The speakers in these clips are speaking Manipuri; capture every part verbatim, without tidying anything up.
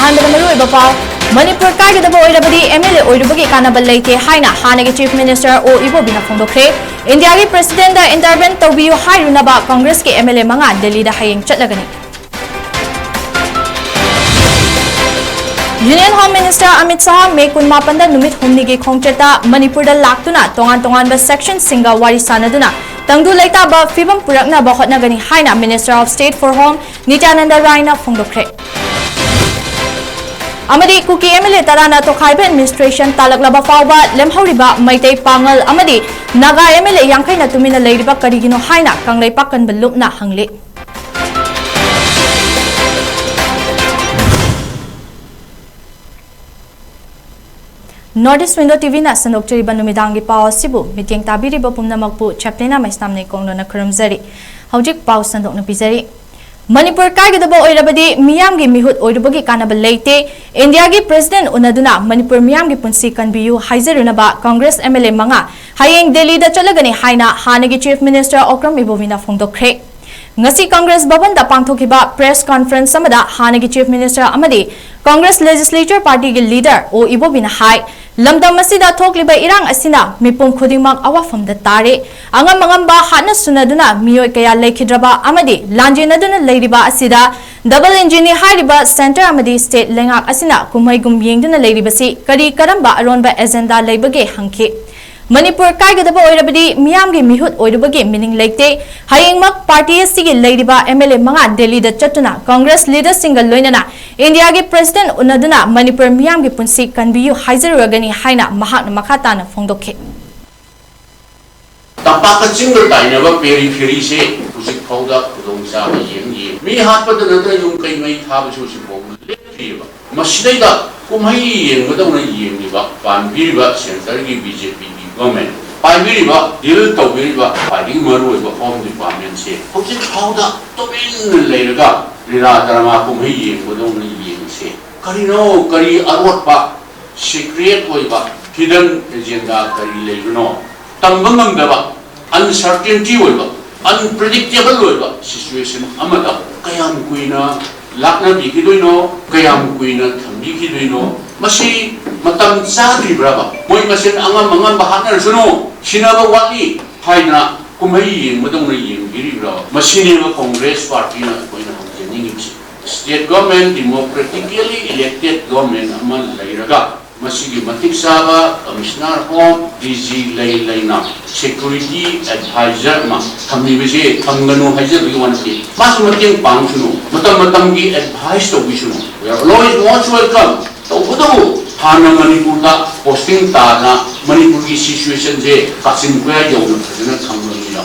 ꯑꯍꯥꯟꯕꯗ ꯃꯔꯨꯑꯣꯏꯕ ꯄꯥꯎ꯫ ꯃꯅꯤꯄꯨꯔ ꯀꯥꯏꯒꯗꯕ ꯑꯣꯏꯔꯕꯗꯤ MLA ꯑꯣꯏꯔꯨꯕꯒꯤ ꯀꯥꯟꯅꯕ ꯂꯩꯇꯦ ꯍꯥꯏꯅ ꯍꯥꯟꯅꯒꯤ Chief Minister ꯑꯣ ꯏꯕꯣꯕꯤꯅ ꯐꯣꯡꯗꯣꯛꯈ꯭ꯔꯦ꯫ ꯏꯟꯗꯤꯌꯥꯒꯤ Presidentꯗ intervene ꯇꯧꯕꯤꯌꯨ ꯍꯥꯏꯔꯨꯅꯕ ꯀꯪꯒ꯭ꯔꯦꯁꯀꯤ MLA ꯃꯉꯥ ꯗꯦꯜꯂꯤꯗ ꯍꯌꯦꯡ ꯆꯠꯂꯒꯅꯤ꯫ Union Home Minister Amit Shah ꯃꯦ ꯀꯨꯟꯃꯥꯄꯟꯗ ꯅꯨꯃꯤꯠ ꯍꯨꯝꯅꯤꯒꯤ ꯈꯣꯡꯆꯠꯇ ꯃꯅꯤꯄꯨꯔꯗ ꯂꯥꯛꯇꯨꯅ ꯇꯣꯉꯥꯟ ꯇꯣꯉꯥꯟꯕ sectionꯁꯤꯡꯒ ꯋꯥꯔꯤ ꯁꯥꯟꯅꯗꯨꯅ ꯇꯪꯗꯨ ꯂꯩꯇꯥꯕ ꯐꯤꯕꯝ ꯄꯨꯔꯛꯅꯕ ꯍꯣꯠꯅꯒꯅꯤ ꯍꯥꯏꯅ Minister of State for Home ꯅꯤꯇ꯭ꯌꯥꯅꯟꯗ ꯔꯥꯏꯅ ꯐꯣꯡꯗꯣꯛꯈ꯭ꯔꯦ꯫ ꯑꯃꯗꯤ ꯀꯨꯀꯤ MLA ꯇꯔꯥꯅ ꯇꯣꯈꯥꯏꯕ administration ꯇꯥꯂꯛꯂꯕ ꯐꯥꯎꯕ ꯂꯦꯝꯍꯧꯔꯤꯕ ꯃꯩꯇꯩ, ꯄꯥꯉꯜ ꯑꯃꯗꯤ ꯅꯥꯒꯥ MLA ꯌꯥꯡꯈꯩꯅ ꯇꯨꯃꯤꯟꯅ ꯂꯩꯔꯤꯕ ꯀꯔꯤꯒꯤꯅꯣ ꯍꯥꯏꯅ ꯀꯪꯂꯩꯄꯥꯛ ꯀꯟꯕ ꯂꯨꯞꯅ ꯍꯪꯂꯤ꯫ North East Window TVꯅ ꯁꯟꯗꯣꯛꯆꯔꯤꯕ ꯅꯨꯃꯤꯗꯥꯡꯒꯤ ꯄꯥꯎ ꯑꯁꯤꯕꯨ ꯃꯤꯠꯌꯦꯡ ꯇꯥꯕꯤꯔꯤꯕ ꯄꯨꯝꯅꯃꯛꯄꯨ ꯆꯦꯄ꯭ꯂꯤꯅꯥ ꯃꯩꯁꯅꯥꯝꯅ ꯏꯀꯣꯡꯂꯣꯟꯅ ꯈꯨꯔꯨꯝꯖꯔꯤ꯫ ꯍꯧꯖꯤꯛ ꯄꯥꯎ ꯁꯟꯗꯣꯛꯅ ꯄꯤꯖꯔꯤ꯫ ꯃꯅꯤꯄꯨꯔ ꯀꯥꯏꯒꯗꯕ ꯑꯣꯏꯔꯕꯗꯤ ꯃꯤꯌꯥꯝꯒꯤ ꯃꯤꯍꯨꯠ ꯑꯣꯏꯔꯨꯕꯒꯤ ꯀꯥꯟꯅꯕ ꯂꯩꯇꯦ꯫ ꯏꯟꯗꯤꯌꯥꯒꯤ President ꯎꯅꯗꯨꯅ ꯃꯅꯤꯄꯨꯔ ꯃꯤꯌꯥꯝꯒꯤ ꯄꯨꯟꯁꯤ ꯀꯟꯕꯤꯌꯨ ꯍꯥꯏꯖꯔꯨꯅꯕ ꯀꯪꯒ꯭ꯔꯦꯁ MLA ꯃꯉꯥ ꯍꯌꯦꯡ ꯗꯦꯜꯂꯤꯗ ꯆꯠꯂꯒꯅꯤ ꯍꯥꯏꯅ ꯍꯥꯟꯅꯒꯤ Chief Minister ꯑꯣꯀ꯭ꯔꯝ ꯏꯕꯣꯕꯤꯅ ꯐꯣꯡꯗꯣꯛꯈ꯭ꯔꯦ꯫ ꯉꯁꯤ ꯀꯪꯒ꯭ꯔꯦꯁ ꯚꯕꯟꯗ ꯄꯥꯡꯊꯣꯛꯈꯤꯕ press conference ꯑꯃꯗ ꯍꯥꯟꯅꯒꯤ Chief Minister ꯑꯃꯗꯤ Congress Legislature Partyꯒꯤ leader ꯑꯣ ꯏꯕꯣꯕꯤꯅ ꯍꯥꯏ, ꯂꯝꯗꯝ ꯑꯁꯤꯗ ꯊꯣꯛꯂꯤꯕ ꯏꯔꯥꯡ ꯑꯁꯤꯅ ꯃꯤꯄꯨꯝ ꯈꯨꯗꯤꯡꯃꯛ ꯑꯋꯥꯐꯝꯗ ꯇꯥꯔꯦ꯫ ꯑꯉꯝ ꯑꯉꯝꯕ ꯍꯥꯠꯅ ꯁꯨꯅꯗꯨꯅ ꯃꯤꯑꯣꯏ ꯀꯌꯥ ꯂꯩꯈꯤꯗ꯭ꯔꯕ ꯑꯃꯗꯤ ꯂꯥꯟꯖꯦꯟꯅꯗꯨꯅ ꯂꯩꯔꯤꯕ ꯑꯁꯤꯗ double engineꯅꯤ ꯍꯥꯏꯔꯤꯕ centre ꯑꯃꯗꯤ state ꯂꯩꯉꯥꯛ ꯑꯁꯤꯅ ꯀꯨꯝꯍꯩꯒꯨꯝ ꯌꯦꯡꯗꯨꯅ ꯂꯩꯔꯤꯕꯁꯤ ꯀꯔꯤ ꯀꯔꯝꯕ ꯑꯔꯣꯟꯕ agenda ꯂꯩꯕꯒꯦ ꯍꯪꯈꯤ꯫ ꯃꯅꯤꯄꯨꯔ ꯀꯥꯏꯒꯗꯕ ꯑꯣꯏꯔꯕꯗꯤ ꯃꯤꯌꯥꯝꯒꯤ ꯃꯤꯍꯨꯠ ꯑꯣꯏꯔꯨꯕꯒꯤ meaning ꯂꯩꯇꯦ꯫ ꯍꯌꯦꯡꯃꯛ party ꯑꯁꯤꯒꯤ ꯂꯩꯔꯤꯕ MLA ꯃꯉꯥ ꯗꯦꯜꯂꯤꯗ ꯆꯠꯇꯨꯅ Congress leaderꯁꯤꯡꯒ ꯂꯣꯏꯅꯅ ꯏꯟꯗꯤꯌꯥꯒꯤ President ꯎꯅꯗꯨꯅ ꯃꯅꯤꯄꯨꯔ ꯃꯤꯌꯥꯝꯒꯤ ꯄꯨꯟꯁꯤ ꯀꯟꯕꯤꯌꯨ ꯍꯥꯏꯖꯔꯨꯔꯒꯅꯤ ꯍꯥꯏꯅ ꯃꯍꯥꯛꯅ ꯃꯈꯥ ꯇꯥꯅ ꯐꯣꯡꯗꯣꯛꯈꯤ꯫ ꯇꯝꯄꯥꯛꯀ ꯆꯤꯡꯒ ꯇꯥꯏꯅꯕ peripheryꯁꯦ ꯍꯧꯖꯤꯛ ꯐꯥꯎꯗ ꯈꯨꯗꯣꯡꯆꯥꯕ ꯌꯦꯡ ꯌꯦꯡ ꯃꯤ ꯍꯥꯠꯄꯗ ꯅꯠꯇꯅ ꯌꯨꯝ ꯀꯩ ꯃꯩ ꯊꯥꯕꯁꯨ ꯍꯧꯖꯤꯛ ꯐꯥꯎꯕ ꯂꯦꯞꯇ꯭ꯔꯤꯑꯕ꯫ ꯃꯁꯤꯗꯩꯗ ꯀꯨꯝꯍꯩ ꯌꯦꯡꯕꯗꯧꯅ ꯌꯦꯡꯂꯤꯕ, ꯄꯥꯟꯕꯤꯔꯤꯕ centreꯒꯤ BJPꯒꯤ government, ꯄꯥꯏꯕꯤꯔꯤꯕ, deal ꯇꯧꯕꯤꯔꯤꯕ ꯈ꯭ꯋꯥꯏꯗꯒꯤ ꯃꯔꯨꯑꯣꯏꯕ Home Departmentꯁꯦ ꯍꯧꯖꯤꯛ ꯐꯥꯎꯗ ꯇꯨꯃꯤꯟꯅ ꯂꯩꯔꯒ ꯂꯤꯂꯥ ꯗ꯭ꯔꯃꯥ ꯀꯨꯝꯍꯩ ꯌꯦꯡꯕꯗꯧꯅ ꯌꯦꯡꯉꯤꯁꯦ ꯀꯔꯤꯅꯣ? ꯀꯔꯤ ꯑꯔꯣꯠꯄ secret ꯑꯣꯏꯕ hidden agenda ꯀꯔꯤ ꯂꯩꯕꯅꯣ? ꯇꯝꯕ ꯉꯝꯗꯕ, uncertainty ꯑꯣꯏꯕ, unpredictable ꯑꯣꯏꯕ situation ꯑꯃꯗ ꯀꯌꯥꯝ ꯀꯨꯏꯅ ꯂꯥꯛꯅꯕꯤꯈꯤꯗꯣꯏꯅꯣ? ꯀꯌꯥꯝ ꯀꯨꯏꯅ ꯊꯝꯕꯤꯈꯤꯗꯣꯏꯅꯣ? ꯃꯁꯤ ꯃꯇꯝ ꯆꯥꯗ꯭ꯔꯤꯕ꯭ꯔꯕ? ꯃꯣꯏ ꯃꯁꯦꯟ ꯑꯉꯝ ꯑꯉꯝꯕ ꯍꯥꯠꯅꯔꯁꯅꯨ, ꯁꯤꯅꯕ ꯋꯥꯠꯂꯤ ꯍꯥꯏꯅ ꯀꯨꯝꯍꯩ ꯌꯦꯡꯕꯗꯧꯅ ꯌꯦꯡꯕꯤꯔꯤꯕ꯭ꯔꯕ? ꯃꯁꯤꯅꯦꯕ ꯀꯣꯡꯒ꯭ꯔꯦꯁ ꯄꯥꯔꯇꯤꯅ ꯑꯩꯈꯣꯏꯅ ꯍꯪꯖꯅꯤꯡꯉꯤꯕꯁꯤ꯫ ꯁ꯭ꯇꯦꯠ ꯒꯣꯔꯃꯦꯟ, ꯗꯤꯃꯣꯀ꯭ꯔꯦꯇꯤꯀꯦꯂꯤ ꯏꯂꯦꯛꯇꯦꯠ ꯒꯣꯔꯃꯦꯟ ꯑꯃ ꯂꯩꯔꯒ, ꯃꯁꯤꯒꯤ ꯃꯇꯤꯛ ꯆꯥꯕ ꯀꯃꯤꯁꯅꯔ ꯍꯣꯝ, ꯗꯤ ꯖꯤ ꯂꯩ ꯂꯩꯅ ꯁꯦꯀ꯭ꯌꯨꯔꯤꯇꯤ ꯑꯦꯗꯚꯥꯏꯖꯔ ꯑꯃ ꯊꯝꯂꯤꯕꯁꯦ ꯊꯝꯒꯅꯨ ꯍꯥꯏꯖꯕꯒꯤ ꯋꯥ ꯅꯠꯇꯦ꯫ ꯃꯥꯁꯨ ꯃꯇꯦꯡ ꯄꯥꯡꯁꯅꯨ꯫ ꯃꯇꯝ ꯃꯇꯝꯒꯤ advice ꯇꯧꯕꯤꯁꯅꯨ꯫ We are always most welcome꯫ ꯇꯧꯕꯇꯕꯨ ꯍꯥꯟꯅ ꯃꯅꯤꯄꯨꯔꯗ ꯄꯣꯁꯇꯤꯡ ꯇꯥꯅ ꯃꯅꯤꯄꯨꯔꯒꯤ ꯁꯤꯆꯨꯋꯦꯁꯟꯁꯦ ꯀꯥꯆꯤꯟ ꯀꯣꯌꯥ ꯌꯧꯅ ꯐꯖꯅ ꯈꯪꯕ ꯃꯤꯅ꯫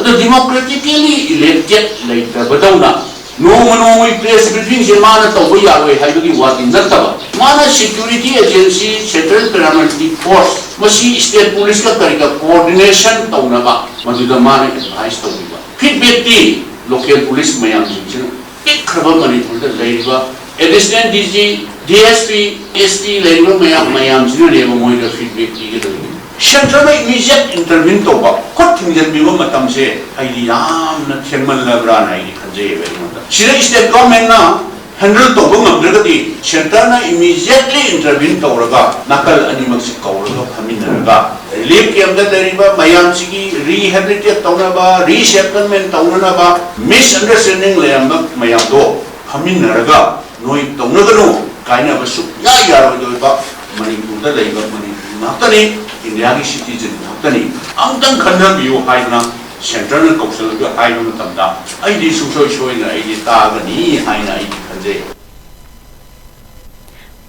ꯑꯗꯣ ꯗꯤꯃꯣꯀ꯭ꯔꯦꯇꯤꯀꯦꯂꯤ ꯏꯂꯦꯛꯇꯦꯠ ꯂꯩꯇꯕꯗꯧꯅ ꯅꯣꯡꯃ ꯅꯣꯡꯃꯒꯤ ꯄ꯭ꯔꯦꯁ ꯕ꯭ꯔꯤꯐꯤꯡꯁꯦ ꯃꯥꯅ ꯇꯧꯕ ꯌꯥꯔꯣꯏ ꯍꯥꯏꯕꯒꯤ ꯋꯥꯗꯤ ꯅꯠꯇꯕ, ꯃꯥꯅ security agency, central paramilitary force, ꯃꯁꯤ ꯁ꯭ꯇꯦꯠ ꯄꯨꯂꯤꯁꯀ ꯀꯔꯤꯒ ꯀꯣꯑꯣꯔꯗꯤꯅꯦꯁꯟ ꯇꯧꯅꯕ ꯃꯗꯨꯗ ꯃꯥꯅ ꯑꯦꯗꯚꯥꯏꯁ ꯇꯧꯕꯤꯕ꯫ ꯐꯤꯗꯕꯦꯛꯇꯤ ꯂꯣꯀꯦꯜ ꯄꯨꯂꯤꯁ ꯃꯌꯥꯝꯁꯤꯡꯁꯤꯅ ꯄꯤꯛꯈ꯭ꯔꯕ ꯃꯅꯤꯄꯨꯔꯗ ꯂꯩꯔꯤꯕ additional D G, D S P, S P ꯂꯩꯔꯤꯕ ꯃꯌꯥꯝ ꯃꯌꯥꯝꯁꯤꯅꯅꯦꯕ ꯃꯣꯏꯗ ꯐꯤꯗꯕꯦꯛ ꯄꯤꯒꯗꯧꯔꯤꯕ꯫ ꯁꯦꯟꯇ꯭ꯔꯅ ꯏꯃꯤꯗꯤꯌꯦꯠ ꯏꯟꯇꯔꯚꯤꯟ ꯇꯧꯕ, ꯈꯨꯠ ꯊꯤꯡꯖꯤꯟꯕꯤꯕ ꯃꯇꯝꯁꯦ ꯑꯩꯗꯤ ꯌꯥꯝꯅ ꯊꯦꯡꯃꯜꯂꯕ꯭ꯔꯥꯅ ꯑꯩꯗꯤ ꯈꯟꯖꯩꯌꯦꯕ ꯑꯩꯉꯣꯟꯗ꯫ ꯁꯤꯗ ꯁ꯭ꯇꯦꯠ ꯒꯣꯔꯃꯦꯟꯅ ꯍꯦꯟꯗꯜ ꯇꯧꯕ ꯉꯝꯗ꯭ꯔꯒꯗꯤ ꯁꯦꯟꯇꯔꯅ ꯏꯃꯤꯗꯤꯌꯦꯠꯂꯤ ꯏꯟꯇꯔꯚꯤꯟ ꯇꯧꯔꯒ ꯅꯥꯀꯜ ꯑꯅꯤꯃꯛꯁꯤ ꯀꯧꯔꯒ ꯐꯝꯃꯤꯟꯅꯔꯒ ꯔꯤꯂꯤꯐ ꯀꯦꯝꯞꯇ ꯂꯩꯔꯤꯕ ꯃꯌꯥꯝꯁꯤꯒꯤ ꯔꯤꯍꯦꯕꯤꯂꯤꯇꯦꯠ ꯇꯧꯅꯕ, ꯔꯤꯁꯦꯇꯜꯃꯦꯟ ꯇꯧꯅꯅꯕ, ꯃꯤꯁꯑꯟꯗꯔꯁ꯭ꯇꯦꯟꯗꯤꯡ ꯂꯩꯔꯝꯕ ꯃꯌꯥꯝꯗꯣ ꯐꯝꯃꯤꯟꯅꯔꯒ ꯅꯣꯏ ꯇꯧꯅꯒꯅꯨ, ꯀꯥꯏꯅꯕ ꯁꯨꯛꯌꯥ ꯌꯥꯔꯣꯏꯗꯣꯏꯕ ꯃꯅꯤꯄꯨꯔꯗ ꯂꯩꯕ ꯃꯅꯤꯄꯨꯔ ꯉꯥꯛꯇꯅꯤ, ꯏꯟꯗꯤꯌꯥꯒꯤ ꯁꯤꯇꯤꯖꯟ ꯉꯥꯛꯇꯅꯤ꯫ ꯑꯃꯨꯛꯇꯪ ꯈꯟꯅꯕꯤꯌꯨ ꯍꯥꯏꯗꯅ ꯁꯦꯟꯇꯔꯅ ꯀꯧꯁꯤꯜꯂꯒ ꯍꯥꯏꯕ ꯃꯇꯝꯗ ꯑꯩꯗꯤ ꯁꯨꯡꯁꯣꯏ ꯁꯣꯏꯗꯅ ꯑꯩꯗꯤ ꯇꯥꯒꯅꯤ ꯍꯥꯏꯅ ꯑꯩꯗꯤ ꯈꯟꯖꯩ꯫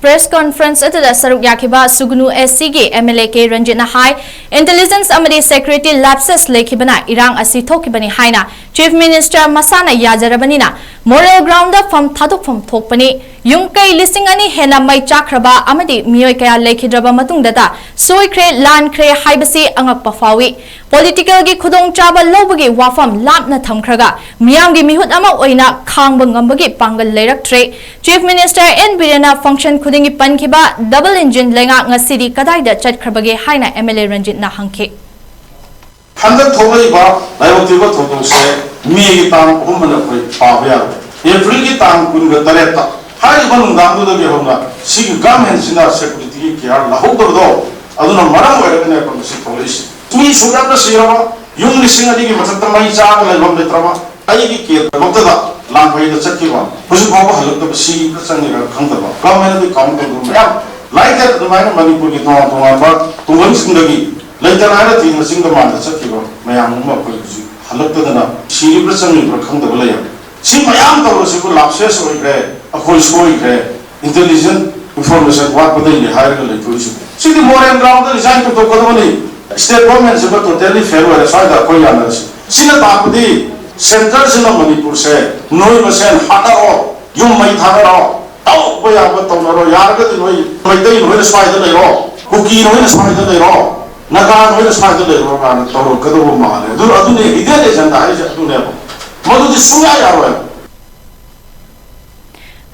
ꯄ꯭ꯔꯦꯁ ꯀꯣꯟꯐꯔꯦꯟꯁ ꯑꯗꯨꯗ ꯁꯔꯨꯛ ꯌꯥꯈꯤꯕ ꯁꯨꯒꯅꯨ ꯑꯦꯁ ꯁꯤꯒꯤ ꯑꯦꯝ ꯑꯦꯜ ꯑꯦ ꯀꯦ ꯔꯟꯖꯤꯠꯅ ꯍꯥꯏ, ꯏꯟꯇꯦꯂꯤꯖꯦꯟꯁ ꯑꯃꯗꯤ ꯁꯦꯀ꯭ꯌꯨꯔꯤꯇꯤ ꯂꯦꯞꯁꯦꯁ ꯂꯩꯈꯤꯕꯅ ꯏꯔꯥꯡ ꯑꯁꯤ ꯊꯣꯛꯈꯤꯕꯅꯤ ꯍꯥꯏꯅ ꯆꯤꯐ ꯃꯤꯅꯤꯁꯇꯔ ꯃꯁꯥꯅ ꯌꯥꯖꯔꯕꯅꯤꯅ ꯃꯣꯔꯦꯜ ꯒ꯭ꯔꯥꯎꯟꯗ ꯐꯝ ꯊꯥꯗꯣꯛꯐꯝ ꯊꯣꯛꯄꯅꯤ꯫ ꯌꯨꯝ ꯀꯩ ꯂꯤꯁꯤꯡ ꯑꯅꯤ ꯍꯦꯟꯅ ꯃꯩ ꯆꯥꯛꯈ꯭ꯔꯕ ꯑꯃꯗꯤ ꯃꯤꯑꯣꯏ ꯀꯌꯥ ꯂꯩꯈꯤꯗ꯭ꯔꯕ ꯃꯇꯨꯡꯗꯇ ꯁꯣꯏꯈ꯭ꯔꯦ, ꯂꯥꯟꯈ꯭ꯔꯦ ꯍꯥꯏꯕꯁꯤ ꯑꯉꯛꯄ ꯐꯥꯎꯏ꯫ ꯄꯣꯂꯤꯇꯤꯀꯦꯜꯒꯤ ꯈꯨꯗꯣꯡꯆꯥꯕ ꯂꯧꯕꯒꯤ ꯋꯥꯐꯝ ꯂꯥꯞꯅ ꯊꯝꯈ꯭ꯔꯒ ꯃꯤꯌꯥꯝꯒꯤ ꯃꯤꯍꯨꯠ ꯑꯃ ꯑꯣꯏꯅ ꯈꯥꯡꯕ ꯉꯝꯕꯒꯤ ꯄꯥꯡꯒꯜ ꯂꯩꯔꯛꯇ꯭ꯔꯦ꯫ ꯆꯤꯐ ꯃꯤꯅꯤꯁꯇꯔ ꯑꯦꯟ ꯕꯤꯔꯦꯟꯅ ꯐꯪꯁꯟ ꯈꯨꯗꯤꯡꯒꯤ ꯄꯟꯈꯤꯕ ꯗꯕꯜ ꯏꯟꯖꯤꯟ ꯂꯩꯉꯥꯛ ꯉꯁꯤꯗꯤ ꯀꯗꯥꯏꯗ ꯆꯠꯈ꯭ꯔꯕꯒꯦ ꯍꯥꯏꯅ ꯑꯦꯝ ꯑꯦꯜ ꯑꯦ ꯔꯟꯖꯤꯠꯅ ꯍꯪꯈꯤ꯫ ꯍꯟꯗꯛ ꯊꯣꯛꯂꯛꯏꯕ ꯂꯥꯏꯕꯛ ꯊꯤꯕ ꯊꯧꯗꯣꯛꯁꯦ ꯃꯦꯒꯤ ꯇꯥꯡ ꯑꯍꯨꯝ ꯑꯅ ꯑꯩꯈꯣꯏ ꯄꯥꯕ ꯌꯥꯔꯣꯏ꯫ ꯑꯦꯄ꯭ꯔꯤꯜꯒꯤ ꯇꯥꯡ ꯀꯨꯟꯒ ꯇꯔꯦꯠꯇ ꯍꯥꯏꯔꯤꯕ ꯅꯨꯡꯗꯥꯡꯗꯨꯗꯒꯤ ꯍꯧꯅ ꯁꯤꯒꯤ ꯒꯚꯔꯟꯃꯦꯟꯠꯁꯤꯅ ꯁꯦꯀ꯭ꯌꯨꯔꯤꯇꯤꯒꯤ ꯀꯤꯌꯥꯔ ꯂꯧꯍꯧꯗꯕꯗꯣ, ꯑꯗꯨꯅ ꯃꯔꯝ ꯑꯣꯏꯔꯒꯅꯦꯕ ꯃꯁꯤ ꯊꯣꯛꯂꯛꯏꯁꯤ꯫ ꯃꯤ ꯁꯨꯛ ꯌꯥꯝꯅ ꯁꯤꯔꯕ, ꯌꯨꯝ ꯂꯤꯁꯤꯡ ꯑꯅꯤꯒꯤ ꯃꯊꯛꯇ ꯃꯩ ꯆꯥꯔꯒ ꯂꯩꯐꯝ ꯂꯩꯇ꯭ꯔꯕ, ꯑꯩꯒꯤ ꯀꯦꯟꯗ꯭ꯔꯃꯛꯇꯗ ꯂꯥꯡꯐꯩꯗ ꯆꯠꯈꯤꯕ, ꯍꯧꯖꯤꯛ ꯐꯥꯎꯕ ꯍꯜꯂꯛꯇꯕ, ꯁꯤꯔꯤꯕ꯭ꯔꯥ ꯆꯪꯉꯤꯕ꯭ꯔꯥ ꯈꯪꯗꯕ, ꯒꯚꯔꯟꯃꯦꯟꯠꯅꯗꯤ ꯀꯥꯎꯟ ꯇꯧꯗꯕ ꯃꯌꯥꯝ, ꯂꯥꯏꯔꯤꯛꯇ ꯑꯗꯨꯃꯥꯏꯅ ꯃꯅꯤꯄꯨꯔꯒꯤ ꯇꯣꯉꯥꯟ ꯇꯣꯉꯥꯟꯕ ꯈꯨꯡꯒꯪꯁꯤꯡꯗꯒꯤ ꯂꯩꯇ ꯂꯥꯏꯔ ꯊꯤꯡꯅ ꯆꯤꯡꯗ ꯃꯥꯟꯗ ꯆꯠꯈꯤꯕ ꯃꯌꯥꯝ ꯑꯃ ꯑꯩꯈꯣꯏ ꯍꯧꯖꯤꯛ ꯍꯜꯂꯛꯇꯗꯅ ꯁꯤꯔꯤꯕ꯭ꯔꯥ ꯆꯪꯉꯤꯕ꯭ꯔꯥ ꯈꯪꯗꯕ ꯂꯩꯌꯦꯕ꯫ ꯁꯤ ꯃꯌꯥꯝ ꯇꯧꯔꯁꯤꯕꯨ ꯂꯥꯞꯁꯦꯁ ꯑꯣꯏꯈ꯭ꯔꯦ, ꯑꯩꯈꯣꯏ ꯁꯣꯏꯈ꯭ꯔꯦ, ꯏꯟꯇꯦꯂꯤꯖꯦꯟ ꯏꯟꯐꯣꯔꯃꯦꯁꯟ ꯋꯥꯠꯄꯗꯒꯤꯅꯤ ꯍꯥꯏꯔꯒ ꯂꯩꯊꯣꯛꯏꯁꯤꯕꯨ꯫ ꯁꯤꯗꯤ ꯃꯣꯔꯦꯜ ꯒ꯭ꯔꯥꯎꯟꯗ ꯔꯤꯖꯥꯏꯟ ꯇꯧꯊꯣꯛꯀꯗꯕꯅꯤ꯫ ꯁ꯭ꯇꯦꯠ ꯒꯣꯔꯃꯦꯟꯁꯤꯃ ꯇꯣꯇꯦꯜꯂꯤ ꯐꯦꯜ ꯑꯣꯏꯔꯦ꯫ ꯁ꯭ꯋꯥꯏꯗ ꯑꯩꯈꯣꯏ ꯌꯥꯅꯔꯁꯤ꯫ ꯁꯤꯅ ꯇꯥꯛꯄꯗꯤ ꯁꯦꯟꯇꯔꯁꯤꯅ ꯃꯅꯤꯄꯨꯔꯁꯦ ꯅꯣꯏ ꯃꯁꯦꯟ ꯍꯥꯠꯅꯔꯣ, ꯌꯨꯝ ꯃꯩ ꯊꯥꯗꯔꯣ, ꯇꯧꯕ ꯌꯥꯕ ꯇꯧꯅꯔꯣ, ꯌꯥꯔꯒꯗꯤ ꯅꯣꯏ ꯃꯩꯇꯩ ꯅꯣꯏꯅ ꯁ꯭ꯋꯥꯏꯗ ꯂꯩꯔꯣ, ꯀꯨꯀꯤ ꯅꯣꯏꯅ ꯁ꯭ꯋꯥꯏꯗ ꯂꯩꯔꯣ, ꯅꯥꯒꯥ ꯅꯣꯏꯅ ꯁ꯭ꯋꯥꯏꯗ ꯂꯩꯔꯣ ꯀꯥꯏꯅ ꯇꯧꯔꯛꯀꯗꯧꯕ ꯃꯥꯜꯂꯦ꯫ ꯑꯗꯨ, ꯑꯗꯨꯅꯦ ꯍꯤꯗꯦꯟ ꯑꯦꯖꯦꯟꯗꯥ ꯍꯥꯏꯁꯦ ꯑꯗꯨꯅꯦꯕ꯫ ꯃꯗꯨꯗꯤ ꯁꯨꯡꯌꯥ ꯌꯥꯔꯣꯏ꯫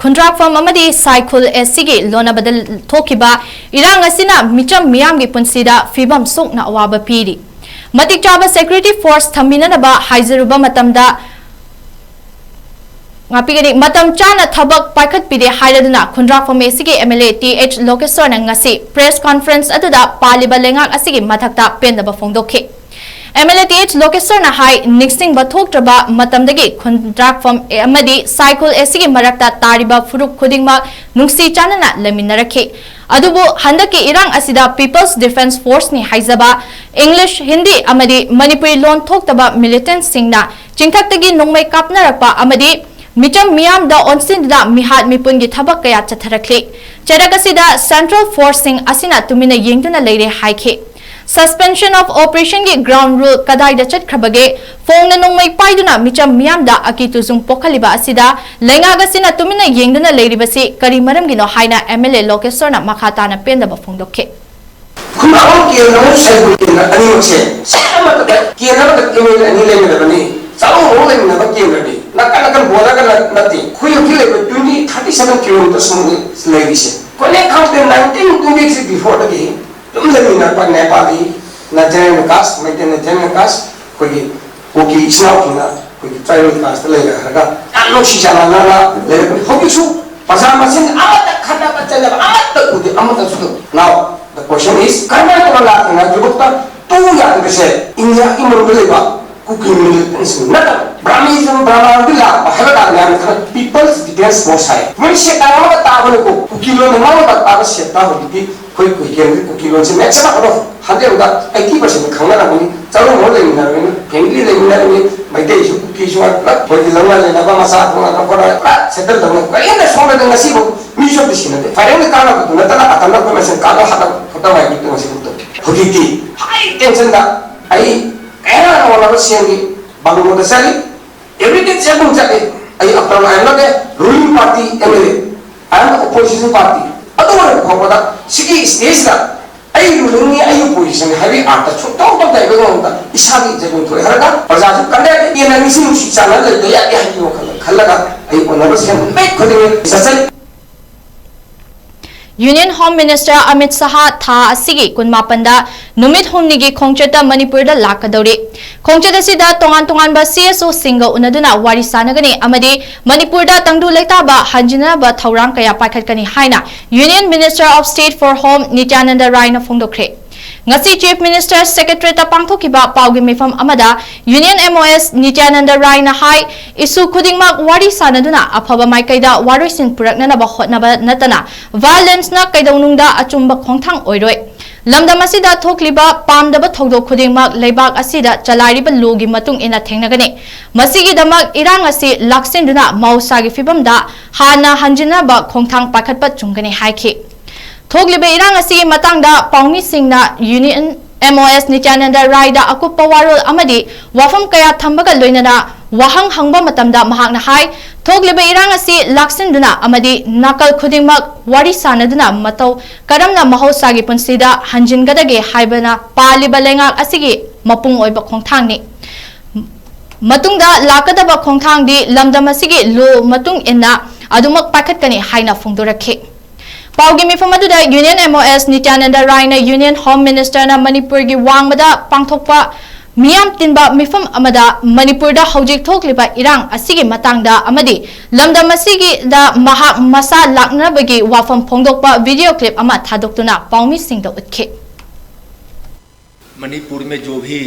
ꯈꯨꯟꯗ꯭ꯔꯥꯛꯐꯝ ꯑꯃꯗꯤ ꯁꯥꯏꯈꯨꯜ ꯑꯦꯁ ꯁꯤꯒꯤ ꯂꯣꯟꯅꯕꯗ ꯊꯣꯛꯈꯤꯕ ꯏꯔꯥꯡ ꯑꯁꯤꯅ ꯃꯤꯆꯝ ꯃꯤꯌꯥꯝꯒꯤ ꯄꯨꯟꯁꯤꯗ ꯐꯤꯕꯝ ꯁꯣꯛꯅ ꯑꯋꯥꯕ ꯄꯤꯔꯤ꯫ ꯃꯇꯤꯛ ꯆꯥꯕ ꯁꯦꯀ꯭ꯌꯨꯔꯤꯇꯤ ꯐꯣꯔꯁ ꯊꯝꯕꯤꯅꯅꯕ ꯍꯥꯏꯖꯔꯨꯕ ꯃꯇꯝꯗ ꯉꯥꯛꯄꯤꯒꯅꯤ꯫ ꯃꯇꯝ ꯆꯥꯅ ꯊꯕꯛ ꯄꯥꯏꯈꯠꯄꯤꯗꯦ ꯍꯥꯏꯔꯗꯨꯅ ꯈꯨꯟꯗ꯭ꯔꯥꯛꯐꯝ ꯑꯦꯁꯤꯒꯤ M L A T H ꯂꯣꯀꯦꯁ꯭ꯋꯔꯅ ꯉꯁꯤ ꯄ꯭ꯔꯦꯁ ꯀꯣꯟꯐꯔꯦꯟꯁ ꯑꯗꯨꯗ ꯄꯥꯜꯂꯤꯕ ꯂꯩꯉꯥꯛ ꯑꯁꯤꯒꯤ ꯃꯊꯛꯇ ꯄꯦꯟꯗꯕ ꯐꯣꯡꯗꯣꯛꯈꯤ꯫ M L A T H ꯂꯣꯀꯦꯁ꯭ꯋꯔꯅ ꯍꯥꯏ, ꯅꯤꯡꯁꯤꯡꯕ ꯊꯣꯛꯇ꯭ꯔꯕ ꯃꯇꯝꯗꯒꯤ ꯈꯨꯟꯗ꯭ꯔꯥꯛꯐꯝ ꯑꯃꯗꯤ ꯁꯥꯏꯈꯨꯜ ꯑꯦꯁꯤꯒꯤ ꯃꯔꯛꯇ ꯇꯥꯔꯤꯕ ꯐꯨꯔꯨꯞ ꯈꯨꯗꯤꯡꯃꯛ ꯅꯨꯡꯁꯤ ꯆꯥꯟꯅꯅ ꯂꯩꯃꯤꯟꯅꯔꯛꯈꯤ꯫ ꯑꯗꯨꯕꯨ ꯍꯟꯗꯛꯀꯤ ꯏꯔꯥꯡ ꯑꯁꯤꯗ ꯄꯤꯄꯜꯁ ꯗꯤꯐꯦꯟꯁ ꯐꯣꯔꯁꯅꯤ ꯍꯥꯏꯖꯕ, ꯏꯪꯂꯤꯁ, ꯍꯤꯟꯗꯤ ꯑꯃꯗꯤ ꯃꯅꯤꯄꯨꯔꯤ ꯂꯣꯟ ꯊꯣꯛꯇꯕ ꯃꯤꯂꯤꯇꯦꯟꯠꯁꯤꯡꯅ ꯆꯤꯡꯊꯛꯇꯒꯤ ꯅꯣꯡꯃꯩ ꯀꯥꯞꯅꯔꯛꯄ ꯑꯃꯗꯤ ꯃꯤꯆꯝ ꯃꯤꯌꯥꯝꯗ ꯑꯣꯟꯁꯤꯟꯗꯨꯅ ꯃꯤꯍꯥꯠ ꯃꯤꯄꯨꯟꯒꯤ ꯊꯕꯛ ꯀꯌꯥ ꯆꯠꯊꯔꯛꯂꯤ꯫ ꯆꯩꯔꯛ ꯑꯁꯤꯗ ꯁꯦꯟꯇ꯭ꯔꯦꯜ ꯐꯣꯔꯁꯁꯤꯡ ꯑꯁꯤꯅ ꯇꯨꯃꯤꯟꯅ ꯌꯦꯡꯗꯨꯅ ꯂꯩꯔꯦ ꯍꯥꯏꯈꯤ꯫ Suspension of Operationꯒꯤ ꯒ꯭ꯔꯥꯎꯟ ꯔꯨꯜ ꯀꯗꯥꯏꯗ ꯆꯠꯈ꯭ꯔꯕꯒꯦ? ꯐꯣꯡꯅ ꯅꯣꯡꯃꯩ ꯄꯥꯏꯗꯨꯅ ꯃꯤꯆꯝ ꯃꯤꯌꯥꯝꯗ ꯑꯀꯤ ꯇꯨꯖꯨꯡ ꯄꯣꯛꯍꯜꯂꯤꯕ ꯑꯁꯤꯗ ꯂꯩꯉꯥꯛ ꯑꯁꯤꯅ ꯇꯨꯃꯤꯟꯅ ꯌꯦꯡꯗꯨꯅ ꯂꯩꯔꯤꯕꯁꯤ ꯀꯔꯤ ꯃꯔꯝꯒꯤꯅꯣ ꯍꯥꯏꯅ ꯑꯦꯝ ꯑꯦꯜ ꯑꯦ ꯂꯣꯀꯦꯁ꯭ꯋꯔꯅ ꯃꯈꯥ ꯇꯥꯅ ꯄꯦꯟꯗꯕ ꯐꯣꯡꯗꯣꯛꯈꯤ꯫ ꯈꯨꯟꯗ꯭ꯔꯥꯛꯐꯝ ꯀꯦꯟꯗ꯭ꯔ ꯑꯃꯁꯨꯡ ꯁꯥꯏꯈꯨꯜ ꯀꯦꯟꯗ꯭ꯔ ꯑꯅꯤꯃꯛꯁꯦ ꯁꯦꯠ ꯑꯃꯈꯛꯇ, ꯀꯦꯟꯗ꯭ꯔ ꯑꯃꯈꯛꯇ ꯑꯦꯝ ꯑꯦꯜ ꯑꯦ ꯑꯅꯤ ꯂꯩꯃꯤꯟꯅꯕꯅꯤ꯫ ꯆꯥꯛꯂꯣꯟ ꯑꯃꯨꯛ ꯂꯩꯃꯤꯟꯅꯕ ꯀꯦꯟꯗ꯭ꯔꯅꯤ꯫ ꯅꯥꯀꯟ ꯅꯥꯀꯟ ꯕꯣꯔꯗꯔꯒ ꯅꯠꯇꯦ꯫ ꯑꯩꯈꯣꯏ ꯍꯧꯖꯤꯛ ꯂꯩꯕ twenty, thirty seven kilometres ꯃꯨꯛꯅꯤ ꯂꯩꯔꯤꯁꯦ꯫ ꯀꯣꯂꯦꯖ ꯈꯥꯎꯗ nineteen twenty three before ꯗꯒꯤ ꯑꯗꯨꯝ ꯂꯩꯃꯤꯟꯅꯔꯛꯄ ꯅꯦꯄꯥꯂꯤ ꯅꯦꯆꯔꯦꯜ ꯀꯥꯁ, ꯃꯩꯇꯩ ꯅꯦꯆꯔꯦꯜ ꯀꯥꯁ, ꯑꯩꯈꯣꯏꯒꯤ ꯀꯨꯀꯤ ꯏꯆꯤꯟ ꯏꯅꯥꯎꯁꯤꯡꯅ ꯑꯩꯈꯣꯏꯒꯤ ꯇ꯭ꯔꯥꯏꯕꯦꯜ ꯀ꯭ꯂꯥꯁꯇ ꯂꯩꯔꯦ ꯍꯥꯏꯔꯒ ꯌꯥꯝ ꯅꯨꯡꯁꯤ ꯆꯥꯟꯅꯅ ꯂꯩꯔꯛꯄꯅꯤ꯫ ꯍꯧꯖꯤꯛꯁꯨ ꯄ꯭ꯔꯖꯥ ꯃꯁꯤꯡ ꯑꯃꯠꯇ ꯈꯠꯅꯕ ꯆꯩꯅꯕ ꯑꯃꯠꯇ ꯎꯗꯦ, ꯑꯃꯠꯇꯁꯨ ꯎꯗꯦ꯫ Now the question is, ꯀꯔꯝꯍꯥꯏꯅ ꯇꯧꯅ ꯂꯥꯛꯀꯅꯤ ꯍꯥꯏꯕꯗꯨꯐꯥꯎꯗ ꯇꯨ ꯌꯥꯗꯕꯁꯦ ꯏꯟꯗꯤꯌꯥꯒꯤ ꯃꯅꯨꯡꯗ ꯂꯩꯕ ꯀꯨꯀꯤ ꯃꯤꯂꯤꯇꯦꯟꯁꯤꯡ ꯅꯠꯇꯕ ꯕ꯭ꯔꯥꯍꯃꯤꯖꯝ, ꯕ꯭ꯔꯥꯍꯃꯥꯒꯤ ꯂꯥꯛꯄ ꯍꯥꯏꯕ ꯀꯥꯟꯗ ꯌꯥꯝꯅ ꯈꯔ People's Defence Force ꯍꯥꯏ꯫ ꯃꯣꯏ ꯁꯦꯠ ꯑꯃꯒ ꯇꯥꯕꯅꯀꯣ, ꯀꯨꯀꯤ ꯂꯣꯟꯗ ꯉꯥꯡꯕ ꯇꯥꯕ ꯁꯦꯠꯇ ꯍꯧꯖꯤꯛꯇꯤ ꯑꯩꯈꯣꯏ ꯀꯨꯀꯤꯒꯤ ꯀꯨꯀꯤ ꯂꯣꯟꯁꯦ ꯃꯦꯛꯁ ꯑꯃ ꯑꯣꯐ ꯍꯟꯗ꯭ꯔꯦꯠ ꯑꯃꯗ ꯑꯩꯠꯇꯤ ꯄꯥꯔꯁꯦꯟ ꯈꯪꯅꯔꯝꯒꯅꯤ꯫ ꯆꯔꯣꯡ ꯑꯃ ꯂꯩꯃꯤꯟꯅꯔꯕꯅꯤꯅ, ꯐꯦꯃꯤꯂꯤ ꯂꯩꯃꯤꯟꯅꯔꯕꯅꯤ, ꯃꯩꯇꯩꯁꯨ ꯀꯨꯀꯤꯁꯨ ꯄꯨꯂꯞ ꯑꯩꯈꯣꯏꯒꯤ ꯂꯧꯅ ꯂꯩꯅꯕ ꯃꯆꯥ ꯊꯣꯛꯅ ꯈꯣꯠꯅ ꯄꯨꯔꯥ ꯁꯦꯇꯜ ꯇꯧꯅ ꯀꯔꯤꯝꯇ ꯁꯣꯝꯗꯗꯤ ꯉꯁꯤꯐꯥꯎ ꯃꯤꯁꯨ ꯑꯝꯇ ꯁꯤꯟꯅꯗꯦ꯫ ꯐꯥꯏꯅꯦꯜꯗ ꯀꯥꯟꯅꯕꯗꯨ ꯅꯠꯇꯅ ꯑꯇꯝꯅ ꯑꯩꯈꯣꯏ ꯃꯁꯦꯟ ꯀꯥꯟꯅ ꯍꯥꯠꯅꯕ ꯈꯣꯠꯅꯕ ꯍꯥꯏꯕꯗꯨ ꯉꯁꯤꯐꯥꯎ ꯇꯧꯗꯦ꯫ ꯍꯧꯖꯤꯛꯇꯤ ꯍꯥꯏ ꯇꯦꯟꯁꯟꯗ ꯑꯩ ꯀꯌꯥ ꯑꯣꯟꯅꯕ ꯁꯦꯝꯈꯤ, ꯕꯪꯒꯂꯣꯗ ꯆꯠꯂꯤ, ꯑꯦꯕ꯭ꯔꯤꯗꯦ ꯆꯠꯐꯝ ꯆꯠꯂꯤ꯫ ꯑꯩ ꯑꯐ꯭ꯔ I am not a ruling party M L A, I am opposition party. ꯑꯗꯨ ꯑꯣꯏꯔꯕ ꯐꯥꯎꯕꯗ ꯁꯤꯒꯤ ꯁ꯭ꯇꯦꯖꯇ ꯑꯩ ꯔꯨꯂꯤꯡꯅꯤ, ꯑꯩ ꯑꯣꯄꯣꯖꯤꯁꯟꯅꯤ ꯍꯥꯏꯕꯒꯤ ꯑꯥꯔꯊ ꯁꯨꯡꯇꯧ ꯇꯧꯗꯕꯒꯤ ꯃꯑꯣꯡꯗ ꯏꯁꯥꯒꯤ ꯏꯖꯠ ꯊꯣꯛꯑꯦ ꯍꯥꯏꯔꯒ ꯄ꯭ꯔꯖꯥꯁꯨ ꯀꯟꯗꯦ꯫ ꯍꯦꯟꯅ ꯃꯤꯁꯤ ꯅꯨꯡꯁꯤ ꯆꯥꯟꯅ ꯂꯩꯕ ꯌꯥꯗꯦ ꯍꯥꯏꯕꯒꯤ ꯋꯥꯈꯜꯗ ꯈꯜꯂꯒ ꯑꯩ ꯑꯣꯟꯅꯕ ꯁꯦꯝ ꯅꯨꯃꯤꯠ ꯈꯨꯗꯤꯡꯒꯤ ꯆꯠꯆꯩ꯫ Union Home Minister Amit Shah ꯊꯥ ꯑꯁꯤꯒꯤ ꯀꯨꯟꯃꯥꯄꯟꯗ ꯅꯨꯃꯤꯠ ꯍꯨꯝꯅꯤꯒꯤ ꯈꯣꯡꯆꯠꯇ ꯃꯅꯤꯄꯨꯔꯗ ꯂꯥꯛꯀꯗꯧꯔꯤ꯫ ꯈꯣꯡꯆꯠ ꯑꯁꯤꯗ ꯇꯣꯉꯥꯟ ꯇꯣꯉꯥꯟꯕ C S O ꯁꯤꯡꯒ ꯎꯅꯗꯨꯅ ꯋꯥꯔꯤ ꯁꯥꯟꯅꯒꯅꯤ ꯑꯃꯗꯤ ꯃꯅꯤꯄꯨꯔꯗ ꯇꯪꯗꯨ ꯂꯩꯇꯥꯕ ꯍꯟꯖꯤꯟꯅꯕ ꯊꯧꯔꯥꯡ ꯀꯌꯥ ꯄꯥꯏꯈꯠꯀꯅꯤ ꯍꯥꯏꯅ Union Minister of State for Home ꯅꯤꯇ꯭ꯌꯥꯅꯟꯗ ꯔꯥꯏꯅ ꯐꯣꯡꯗꯣꯛꯈ꯭ꯔꯦ꯫ ꯉꯁꯤ Chief Minister Secretariat ꯇ ꯄꯥꯡꯊꯣꯛꯈꯤꯕ ꯄꯥꯎꯒꯤ ꯃꯤꯐꯝ ꯑꯃꯗ Union M O S ꯅꯤꯇ꯭ꯌꯥꯅꯟꯗ ꯔꯥꯏꯅ ꯍꯥꯏ, issue ꯈꯨꯗꯤꯡꯃꯛ ꯋꯥꯔꯤ ꯁꯥꯟꯅꯗꯨꯅ ꯑꯐꯕ ꯃꯥꯏꯀꯩꯗ ꯋꯥꯔꯣꯏꯁꯤꯟ ꯄꯨꯔꯛꯅꯅꯕ ꯍꯣꯠꯅꯕ ꯅꯠꯇꯅ violence ꯅ ꯀꯩꯗꯧꯅꯨꯡꯗ ꯑꯆꯨꯝꯕ ꯈꯣꯡꯊꯥꯡ ꯑꯣꯏꯔꯣꯏ꯫ ꯂꯝꯗꯝ ꯑꯁꯤꯗ ꯊꯣꯛꯂꯤꯕ ꯄꯥꯝꯗꯕ ꯊꯧꯗꯣꯛ ꯈꯨꯗꯤꯡꯃꯛ ꯂꯩꯕꯥꯛ ꯑꯁꯤꯗ ꯆꯂꯥꯏꯔꯤꯕ law ꯒꯤ ꯃꯇꯨꯡ ꯏꯟꯅ ꯊꯦꯡꯅꯒꯅꯤ꯫ ꯃꯁꯤꯒꯤꯗꯃꯛ ꯏꯔꯥꯡ ꯑꯁꯤ ꯂꯥꯛꯁꯤꯟꯗꯨꯅ ꯃꯍꯧꯁꯥꯒꯤ ꯐꯤꯕꯝꯗ ꯍꯥꯟꯅ ꯍꯟꯖꯤꯟꯅꯕ ꯈꯣꯡꯊꯥꯡ ꯄꯥꯏꯈꯠꯄ ꯆꯨꯝꯒꯅꯤ ꯍꯥꯏꯈꯤ꯫ ꯊꯣꯛꯂꯤꯕ ꯏꯔꯥꯡ ꯑꯁꯤꯒꯤ ꯃꯇꯥꯡꯗ ꯄꯥꯎꯃꯤꯁꯤꯡꯅ Union M O S ꯅꯤꯇ꯭ꯌꯥꯅꯟꯗ ꯔꯥꯏꯗ ꯑꯀꯨꯞꯄ ꯋꯥꯔꯣꯜ ꯑꯃꯗꯤ ꯋꯥꯐꯝ ꯀꯌꯥ ꯊꯝꯕꯒ ꯂꯣꯏꯅꯅ ꯋꯥꯍꯪ ꯍꯪꯕ ꯃꯇꯝꯗ ꯃꯍꯥꯛꯅ ꯍꯥꯏ, ꯊꯣꯛꯂꯤꯕ ꯏꯔꯥꯡ ꯑꯁꯤ ꯂꯥꯛꯁꯤꯟꯗꯨꯅ ꯑꯃꯗꯤ ꯅꯥꯀꯜ ꯈꯨꯗꯤꯡꯃꯛ ꯋꯥꯔꯤ ꯁꯥꯟꯅꯗꯨꯅ ꯃꯇꯧ ꯀꯔꯝꯅ ꯃꯍꯧꯁꯥꯒꯤ ꯄꯨꯟꯁꯤꯗ ꯍꯟꯖꯤꯟꯒꯗꯒꯦ ꯍꯥꯏꯕꯅ ꯄꯥꯜꯂꯤꯕ ꯂꯩꯉꯥꯛ ꯑꯁꯤꯒꯤ ꯃꯄꯨꯡ ꯑꯣꯏꯕ ꯈꯣꯡꯊꯥꯡꯅꯤ꯫ ꯃꯇꯨꯡꯗ ꯂꯥꯛꯀꯗꯕ ꯈꯣꯡꯊꯥꯡꯗꯤ ꯂꯝꯗꯝ ꯑꯁꯤꯒꯤ law ꯃꯇꯨꯡ ꯏꯟꯅ ꯑꯗꯨꯃꯛ ꯄꯥꯏꯈꯠꯀꯅꯤ ꯍꯥꯏꯅ ꯐꯣꯡꯗꯣꯔꯛꯈꯤ꯫ ꯄꯥꯎꯒꯤ ꯃꯤꯐꯝ ꯑꯗꯨꯗ Union M O S ꯅꯤꯇ꯭ꯌꯥꯅꯟꯗ ꯔꯥꯏꯅ Union Home Minister ꯅ ꯃꯅꯤꯄꯨꯔꯒꯤ ꯋꯥꯡꯃꯗ ꯄꯥꯡꯊꯣꯛꯄ ꯃꯤꯌꯥꯝ ꯇꯤꯟꯕ ꯃꯤꯐꯝ ꯑꯃꯗ ꯃꯅꯤꯄꯨꯔꯗ ꯍꯧꯖꯤꯛ ꯊꯣꯛꯂꯤꯕ ꯏꯔꯥꯡ ꯑꯁꯤꯒꯤ ꯃꯇꯥꯡꯗ ꯑꯃꯗꯤ ꯂꯝꯗꯝ ꯑꯁꯤꯒꯤꯗ ꯃꯍꯥꯛ ꯃꯁꯥ ꯂꯥꯛꯅꯕꯒꯤ ꯋꯥꯐꯝ ꯐꯣꯡꯗꯣꯛꯄ video clip ꯑꯃ ꯊꯥꯗꯣꯛꯇꯨꯅ ꯄꯥꯎꯃꯤꯁꯤꯡꯗ ꯎꯠꯈꯤ꯫ मणिपुर में जो भी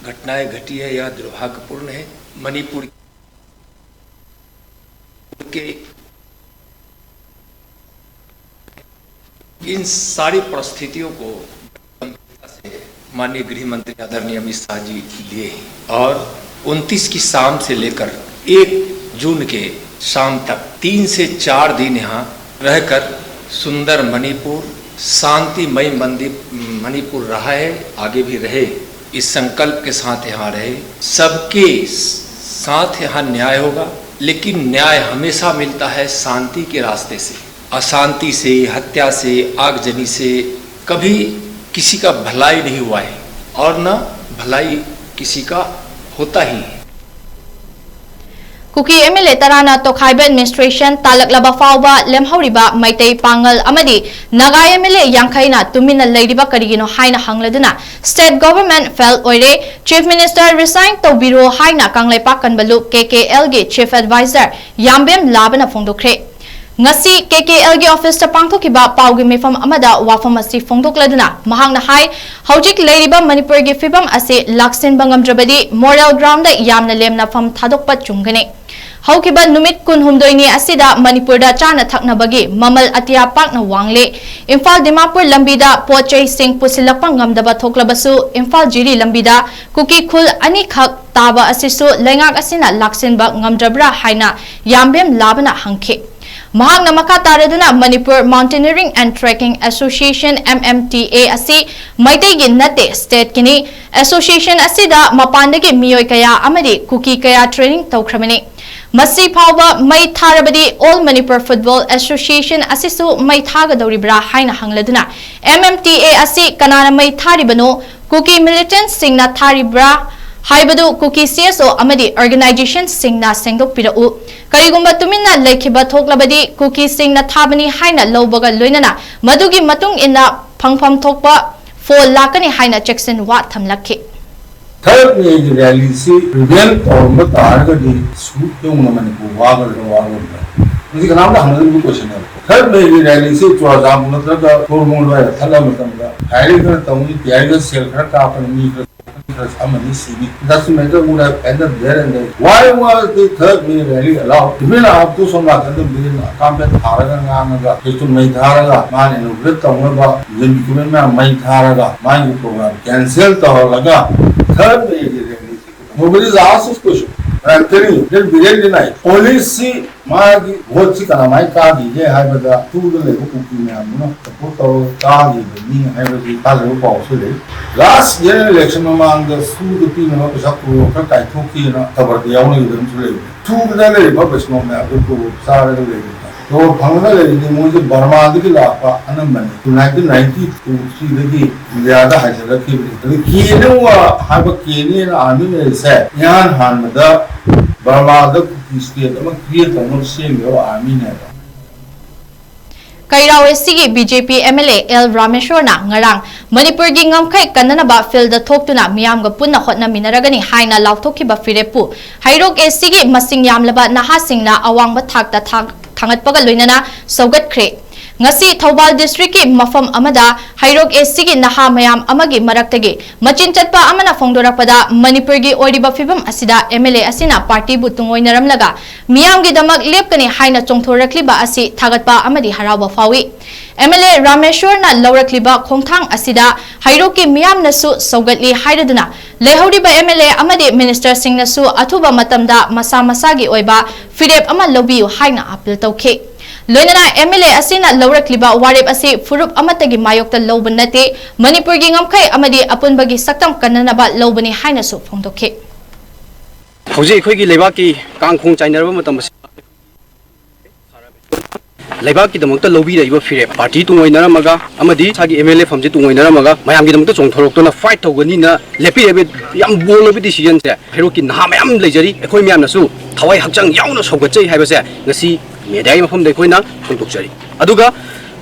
घटनाएं घटी है, यह दुर्भाग्यपूर्ण है। मणिपुर के इन सारी परिस्थितियों को गंभीरता से माननीय गृह मंत्री आदरणीय अमित शाह जी लिए हैं और उनतीस की शाम से लेकर एक जून के शाम तक तीन से चार दिन यहाँ रहकर सुंदर मणिपुर, शांतिमय मंदिर, मणिपुर रहा है, आगे भी रहे, इस संकल्प के साथ यहाँ रहे। सबके साथ यहाँ न्याय होगा, लेकिन न्याय हमेशा मिलता है शांति के रास्ते से। अशांति से, हत्या से, आगजनी से कभी किसी का भलाई नहीं हुआ है और न भलाई किसी का होता ही है। ꯀꯨꯀꯤ ꯑꯦꯝ ꯑꯦꯜ ꯑꯦ ꯇꯔꯥꯅ ꯇꯣꯈꯥꯏꯕ administration ꯇꯥꯂꯛꯂꯕ ꯐꯥꯎꯕ ꯂꯦꯝꯍꯧꯔꯤꯕ ꯃꯩꯇꯩ, ꯄꯥꯉꯜ ꯑꯃꯗꯤ ꯅꯥꯒꯥ ꯑꯦꯝ ꯑꯦꯜ ꯑꯦ ꯌꯥꯡꯈꯩꯅ ꯇꯨꯃꯤꯟꯅ ꯂꯩꯔꯤꯕ ꯀꯔꯤꯒꯤꯅꯣ ꯍꯥꯏꯅ ꯍꯪꯂꯗꯨꯅ state government fail ꯑꯣꯏꯔꯦ, Chief Minister resign ꯇꯧꯕꯤꯔꯣ ꯍꯥꯏꯅ ꯀꯪꯂꯩꯄꯥꯛ ꯀꯟꯕ ꯂꯨꯞ ꯀꯦ ꯀꯦ ꯑꯦꯜꯒꯤ Chief Adviser ꯌꯥꯝꯕꯦꯝ ꯂꯥꯕꯅ ꯐꯣꯡꯗꯣꯛꯈ꯭ꯔꯦ꯫ ꯉꯁꯤ ꯀꯦ ꯀꯦ ꯑꯦꯜꯒꯤ officeꯇ ꯄꯥꯡꯊꯣꯛꯈꯤꯕ ꯄꯥꯎꯒꯤ ꯃꯤꯐꯝ ꯑꯃꯗ ꯋꯥꯐꯝ ꯑꯁꯤ ꯐꯣꯡꯗꯣꯛꯂꯗꯨꯅ ꯃꯍꯥꯛꯅ ꯍꯥꯏ, ꯍꯧꯖꯤꯛ ꯂꯩꯔꯤꯕ ꯃꯅꯤꯄꯨꯔꯒꯤ ꯐꯤꯕꯝ ꯑꯁꯤ ꯂꯥꯛꯁꯤꯟꯕ ꯉꯝꯗ꯭ꯔꯕꯗꯤ moral groundꯗ ꯌꯥꯝꯅ ꯂꯦꯝꯅ ꯐꯝ ꯊꯥꯗꯣꯛꯄ ꯆꯨꯝꯒꯅꯤ꯫ ꯍꯧꯈꯤꯕ ꯅꯨꯃꯤꯠ ꯀꯨꯟꯍꯨꯝꯗꯣꯏꯅꯤ ꯑꯁꯤꯗ ꯃꯅꯤꯄꯨꯔꯗ ꯆꯥꯅ ꯊꯛꯅꯕꯒꯤ ꯃꯃꯜ ꯑꯇꯤꯌꯥ ꯄꯥꯛꯅ ꯋꯥꯡꯂꯦ꯫ ꯏꯝꯐꯥꯜ ꯗꯤꯃꯥꯄꯨꯔ ꯂꯝꯕꯤꯗ ꯄꯣꯠ ꯆꯩꯁꯤꯡ ꯄꯨꯁꯤꯜꯂꯛꯄ ꯉꯝꯗꯕ ꯊꯣꯛꯂꯕꯁꯨ ꯏꯝꯐꯥꯜ ꯖꯤꯔꯤ ꯂꯝꯕꯤꯗ ꯀꯨꯀꯤ ꯈꯨꯜ ꯑꯅꯤꯈꯛ ꯇꯥꯕ ꯑꯁꯤꯁꯨ ꯂꯩꯉꯥꯛ ꯑꯁꯤꯅ ꯂꯥꯛꯁꯤꯟꯕ ꯉꯝꯗ꯭ꯔꯕ꯭ꯔꯥ ꯍꯥꯏꯅ ꯌꯥꯝꯕꯦꯝ ꯂꯥꯕꯅ ꯍꯪꯈꯤ꯫ ꯃꯍꯥꯛꯅ ꯃꯈꯥ ꯇꯥꯔꯗꯨꯅ Manipur Mountaineering and Trekking Association, M M T A, ꯑꯁꯤ ꯃꯩꯇꯩꯒꯤ ꯅꯠꯇꯦ, stateꯀꯤꯅꯤ꯫ Association ꯑꯁꯤꯗ ꯃꯄꯥꯟꯗꯒꯤ ꯃꯤꯑꯣꯏ ꯀꯌꯥ ꯑꯃꯗꯤ ꯀꯨꯀꯤ ꯀꯌꯥ training ꯇꯧꯈ꯭ꯔꯕꯅꯤ꯫ ꯃꯁꯤ ꯐꯥꯎꯕ ꯃꯩ ꯊꯥꯔꯕꯗꯤ All Manipur Football Association ꯑꯁꯤꯁꯨ ꯃꯩ ꯊꯥꯒꯗꯧꯔꯤꯕ꯭ꯔꯥ ꯍꯥꯏꯅ ꯍꯪꯂꯗꯨꯅ, M M T A ꯑꯁꯤ ꯀꯅꯥꯅ ꯃꯩ ꯊꯥꯔꯤꯕꯅꯣ, ꯀꯨꯀꯤ militantꯁꯤꯡꯅ ꯊꯥꯔꯤꯕ꯭ꯔꯥ ꯍꯥꯏꯕꯗꯨ ꯀꯨꯀꯤ C S O ꯑꯃꯗꯤ organizationꯁꯤꯡꯅ ꯁꯦꯡꯗꯣꯛꯄꯤꯔꯛꯎ꯫ ꯀꯔꯤꯒꯨꯝꯕ ꯇꯨꯃꯤꯟꯅ ꯂꯩꯈꯤꯕ ꯊꯣꯛꯂꯕꯗꯤ ꯀꯨꯀꯤꯁꯤꯡꯅ ꯊꯥꯕꯅꯤ ꯍꯥꯏꯅ ꯂꯧꯕꯒ ꯂꯣꯏꯅꯅ ꯃꯗꯨꯒꯤ ꯃꯇꯨꯡ ꯏꯟꯅ ꯐꯪꯐꯝ ꯊꯣꯛꯄ ꯐꯣꯜ ꯂꯥꯛꯀꯅꯤ ꯍꯥꯏꯅ ꯆꯦꯛꯁꯤꯟ ꯋꯥ ꯊꯝꯂꯛꯈꯤ꯫ ꯊꯥꯔꯠ ꯃꯦꯒꯤ ꯔꯦꯂꯤꯁꯤ ꯄ꯭ꯔꯤꯚꯦꯟ ꯇꯧꯔꯝꯕ ꯇꯥꯔꯒꯗꯤ ꯁꯨꯛ ꯌꯧꯅ ꯃꯅꯤꯄꯨꯔ ꯋꯥꯒꯗ꯭ꯔꯥ ꯋꯥꯔꯣꯏꯗ꯭ꯔꯥ? ꯃꯁꯤ ꯀꯅꯥꯝꯇ ꯍꯪꯅꯗ꯭ꯔꯤꯕ ꯀꯣꯏꯁꯟꯅꯦꯕ꯫ ꯊꯥꯔꯠ ꯃꯦꯒꯤ ꯔꯦꯂꯤꯁꯤ ꯆꯨꯔꯥꯆꯥꯟꯄꯨꯔ ꯅꯠꯇ꯭ꯔꯒ ꯇꯣꯔꯃꯣꯡ ꯑꯗꯨꯋꯥꯏꯗ ꯊꯠꯂ ꯃꯇꯝꯗ ꯐꯥꯏꯌꯔꯤꯡ ꯈꯔ ꯇꯧꯅꯤ, ꯇꯤꯌꯥꯔ ꯒꯦꯁ ꯁꯦꯜ ꯈꯔ ꯀꯥꯞꯄꯅꯤ, ꯃꯤ ꯈꯔ ꯈꯔ ꯑꯃꯅꯤ ꯁꯤꯅꯤ꯫ Doesn't matter, would have ended there and there. Why was the third May rally allowed? Even after ꯁꯣꯝ ꯅꯥꯀꯟꯗ ꯕꯤꯔꯦꯟ ꯑꯀꯥꯝꯄꯦꯠ ꯊꯥꯔꯒ ꯉꯥꯡꯉꯒ ꯂꯩꯆꯨꯜ ꯃꯩ ꯊꯥꯔꯒ ꯃꯥꯅ ꯏꯅꯣꯒ꯭ꯔꯦꯠ ꯇꯧꯅꯕ ꯏꯟꯗꯤꯌꯟ ꯗꯣꯀꯨꯃꯦꯟ ꯃꯌꯥꯝ ꯃꯩ ꯊꯥꯔꯒ ꯃꯥꯒꯤ ꯄ꯭ꯔꯣꯒ꯭ꯔꯥꯝ ꯀꯦꯟꯁꯦꯜ ꯇꯧꯍꯜꯂꯒ ꯊꯥꯔꯠ ꯃꯦꯒꯤ rally Nobody asked this question. And I'm telling you, then Biren denied. Policy ꯃꯥꯒꯤ ꯚꯣꯠꯁꯤ ꯀꯔꯝꯍꯥꯏꯅ ꯀꯥꯈꯤꯒꯦ ꯍꯥꯏꯕꯗ ꯇꯨꯗ ꯂꯩꯕ ꯀꯨꯀꯤ ꯃꯌꯥꯝꯗꯨꯅ ꯁꯄꯣꯔꯠ ꯇꯧꯔꯒ ꯀꯥꯈꯤꯕꯅꯤ ꯍꯥꯏꯕꯒꯤ ꯊꯥꯖꯕ ꯄꯥꯎꯁꯨ ꯂꯩ꯫ ꯂꯥꯁ ꯏꯌꯥꯔ ꯏꯂꯦꯛꯁꯟ ꯃꯃꯥꯡꯗ ꯁꯨꯗ ꯄꯤꯅꯕ ꯄꯩꯁꯥ ꯀ꯭ꯔꯣꯔ ꯈꯔ ꯀꯥꯏꯊꯣꯛꯈꯤꯅ ꯈꯕꯔꯗ ꯌꯥꯎꯅꯈꯤꯕ ꯑꯃꯁꯨ ꯂꯩꯕꯅꯤ꯫ ꯁꯨꯗ ꯂꯩꯔꯤꯕ ꯕꯩꯁꯅꯣ ꯃꯌꯥꯝꯗꯨ ꯀ꯭ꯔꯣꯔ ꯆꯥꯔꯒ ꯂꯩꯕꯅꯤ꯫ ꯀ꯭ꯔꯣꯔ ꯐꯪꯉꯒ ꯂꯩꯔꯤꯗꯤ ꯃꯣꯏꯁꯦ ꯕꯔꯃꯥꯗꯒꯤ ꯂꯥꯛꯄ ꯑꯅꯝꯕꯅꯤ꯫ ꯇꯨ ꯅꯥꯏꯟꯇꯤꯟ ꯅꯥꯏꯟꯇꯤ ꯇꯨ ꯊ꯭ꯔꯤꯗꯒꯤ ꯏꯟꯗꯤꯌꯥꯗ ꯍꯥꯏꯖꯔꯛꯈꯤꯕꯅꯤ꯫ ꯑꯗꯨ ꯀꯦꯅꯨꯋꯥ ꯍꯥꯏꯕ ꯀꯦꯅꯤꯌꯟ ꯑꯥꯔꯃꯤ ꯂꯩꯔꯤꯁꯦ ꯏꯍꯥꯟ ꯍꯥꯟꯕꯗ ꯕꯔꯃꯥꯗ ꯀꯨꯀꯤ ꯁ꯭ꯇꯦꯠ ꯑꯃ ꯀ꯭ꯔꯤꯌꯦꯠ ꯇꯧꯅꯕ ꯁꯦꯝꯈꯤꯕ ꯑꯥꯔꯃꯤꯅꯦꯕ꯫ ꯀꯩꯔꯥꯎ ꯑꯦꯁ ꯁꯤꯒꯤ B J P M L A L ꯔꯥꯃꯦꯁꯣꯔꯅ ꯉꯔꯥꯡ ꯃꯅꯤꯄꯨꯔꯒꯤ ꯉꯝꯈꯩ ꯀꯟꯅꯅꯕ ꯐꯤꯜꯗ ꯊꯣꯛꯇꯨꯅ ꯃꯤꯌꯥꯝꯒ ꯄꯨꯟꯅ ꯍꯣꯠꯅꯃꯤꯟꯅꯔꯒꯅꯤ ꯍꯥꯏꯅ ꯂꯥꯎꯊꯣꯛꯈꯤꯕ ꯐꯤꯔꯦꯞꯄꯨ ꯍꯩꯔꯣꯛ ꯑꯦꯁ ꯁꯤꯒꯤ ꯃꯁꯤꯡ ꯌꯥꯝꯂꯕ ꯅꯍꯥꯁꯤꯡꯅ ꯑꯋꯥꯡꯕ ꯊꯥꯛꯇ ꯊꯥꯡ-, ꯊꯥꯡꯒꯠꯄꯒ ꯂꯣꯏꯅꯅ ꯁꯧꯒꯠꯈ꯭ꯔꯦ꯫ ꯉꯁꯤ ꯊꯧꯕꯥꯜ ꯗꯤꯁꯇ꯭ꯔꯤꯛꯀꯤ ꯃꯐꯝ ꯑꯃꯗ ꯍꯩꯔꯣꯛ ꯑꯦꯁ ꯁꯤꯒꯤ ꯅꯍꯥ ꯃꯌꯥꯝ ꯑꯃꯒꯤ ꯃꯔꯛꯇꯒꯤ ꯃꯆꯤꯟ ꯆꯠꯄ ꯑꯃꯅ ꯐꯣꯡꯗꯣꯔꯛꯄꯗ, ꯃꯅꯤꯄꯨꯔꯒꯤ ꯑꯣꯏꯔꯤꯕ ꯐꯤꯕꯝ ꯑꯁꯤꯗ ꯑꯦꯝ ꯑꯦꯜ ꯑꯦ ꯑꯁꯤꯅ ꯄꯥꯔꯇꯤꯕꯨ ꯇꯨꯡꯑꯣꯏꯅꯔꯝꯂꯒ ꯃꯤꯌꯥꯝꯒꯤꯗꯃꯛ ꯂꯦꯞꯀꯅꯤ ꯍꯥꯏꯅ ꯆꯣꯡꯊꯣꯔꯛꯂꯤꯕ ꯑꯁꯤ ꯊꯥꯒꯠꯄ ꯑꯃꯗꯤ ꯍꯔꯥꯎꯕ ꯐꯥꯎꯏ꯫ ꯑꯦꯝ ꯑꯦꯜ ꯑꯦ ꯔꯥꯃꯦꯁꯣꯔꯅ ꯂꯧꯔꯛꯂꯤꯕ ꯈꯣꯡꯊꯥꯡ ꯑꯁꯤꯗ ꯍꯩꯔꯣꯛꯀꯤ ꯃꯤꯌꯥꯝꯅꯁꯨ ꯁꯧꯒꯠꯂꯤ ꯍꯥꯏꯔꯗꯨꯅ, ꯂꯩꯍꯧꯔꯤꯕ ꯑꯦꯝ ꯑꯦꯜ ꯑꯦ ꯑꯃꯗꯤ ꯃꯤꯅꯤꯁꯇꯔꯁꯤꯡꯅꯁꯨ ꯑꯊꯨꯕ ꯃꯇꯝꯗ ꯃꯁꯥ ꯃꯁꯥꯒꯤ ꯑꯣꯏꯕ ꯐꯤꯔꯦꯞ ꯑꯃ ꯂꯧꯕꯤꯌꯨ ꯍꯥꯏꯅ ꯑꯥꯄꯤꯜ ꯇꯧꯈꯤ꯫ ꯂꯣꯏꯅꯅ ꯑꯦꯝ ꯑꯦꯜ ꯑꯦ ꯑꯁꯤꯅ ꯂꯧꯔꯛꯂꯤꯕ ꯋꯥꯔꯦꯞ ꯑꯁꯤ ꯐꯨꯔꯨꯞ ꯑꯃꯠꯇꯒꯤ ꯃꯥꯌꯣꯛꯇ ꯂꯧꯕ ꯅꯠꯇꯦ, ꯃꯅꯤꯄꯨꯔꯒꯤ ꯉꯝꯈꯩ ꯑꯃꯗꯤ ꯑꯄꯨꯟꯕꯒꯤ ꯁꯛꯇꯝ ꯀꯟꯅꯅꯕ ꯂꯧꯕꯅꯤ ꯍꯥꯏꯅꯁꯨ ꯐꯣꯡꯗꯣꯛꯈꯤ꯫ ꯍꯧꯖꯤꯛ ꯑꯩꯈꯣꯏꯒꯤ ꯂꯩꯕꯥꯛꯀꯤ ꯀꯥꯡꯈꯣꯡ ꯆꯥꯏꯅꯔꯕ ꯃꯇꯝ ꯑꯁꯤꯗ ꯂꯩꯕꯥꯛꯀꯤꯗꯃꯛꯇ ꯂꯧꯕꯤꯔꯛꯏꯕ ꯐꯤꯔꯦꯞ, ꯄꯥꯔꯇꯤ ꯇꯨꯡ ꯑꯣꯏꯅꯔꯝꯃꯒ ꯑꯃꯗꯤ ꯏꯁꯥꯒꯤ ꯑꯦꯝ ꯑꯦꯜ ꯑꯦ ꯐꯝꯁꯦ ꯇꯨꯡ ꯑꯣꯏꯅꯔꯝꯃꯒ ꯃꯌꯥꯝꯒꯤꯗꯃꯛꯇ ꯆꯣꯡꯊꯣꯔꯛꯇꯨꯅ ꯐꯥꯏꯠ ꯇꯧꯒꯅꯤꯅ ꯂꯦꯞꯄꯤꯔꯛꯏꯕ ꯌꯥꯝ ꯕꯣꯜ ꯑꯣꯏꯕ ꯗꯤꯁꯤꯖꯟꯁꯦ ꯍꯩꯔꯣꯛꯀꯤ ꯅꯍꯥ ꯃꯌꯥꯝ ꯂꯩꯖꯔꯤ꯫ ꯑꯩꯈꯣꯏ ꯃꯌꯥꯝꯅꯁꯨ ꯊꯋꯥꯏ ꯍꯛꯆꯥꯡ ꯌꯥꯎꯅ ꯁꯧꯒꯠꯆꯩ ꯍꯥꯏꯕꯁꯦ ꯉꯁꯤ ꯃꯦꯗꯤꯌꯥꯒꯤ ꯃꯐꯝꯗ ꯑꯩꯈꯣꯏꯅ ꯐꯣꯡꯗꯣꯛꯆꯔꯤ꯫ ꯑꯗꯨꯒ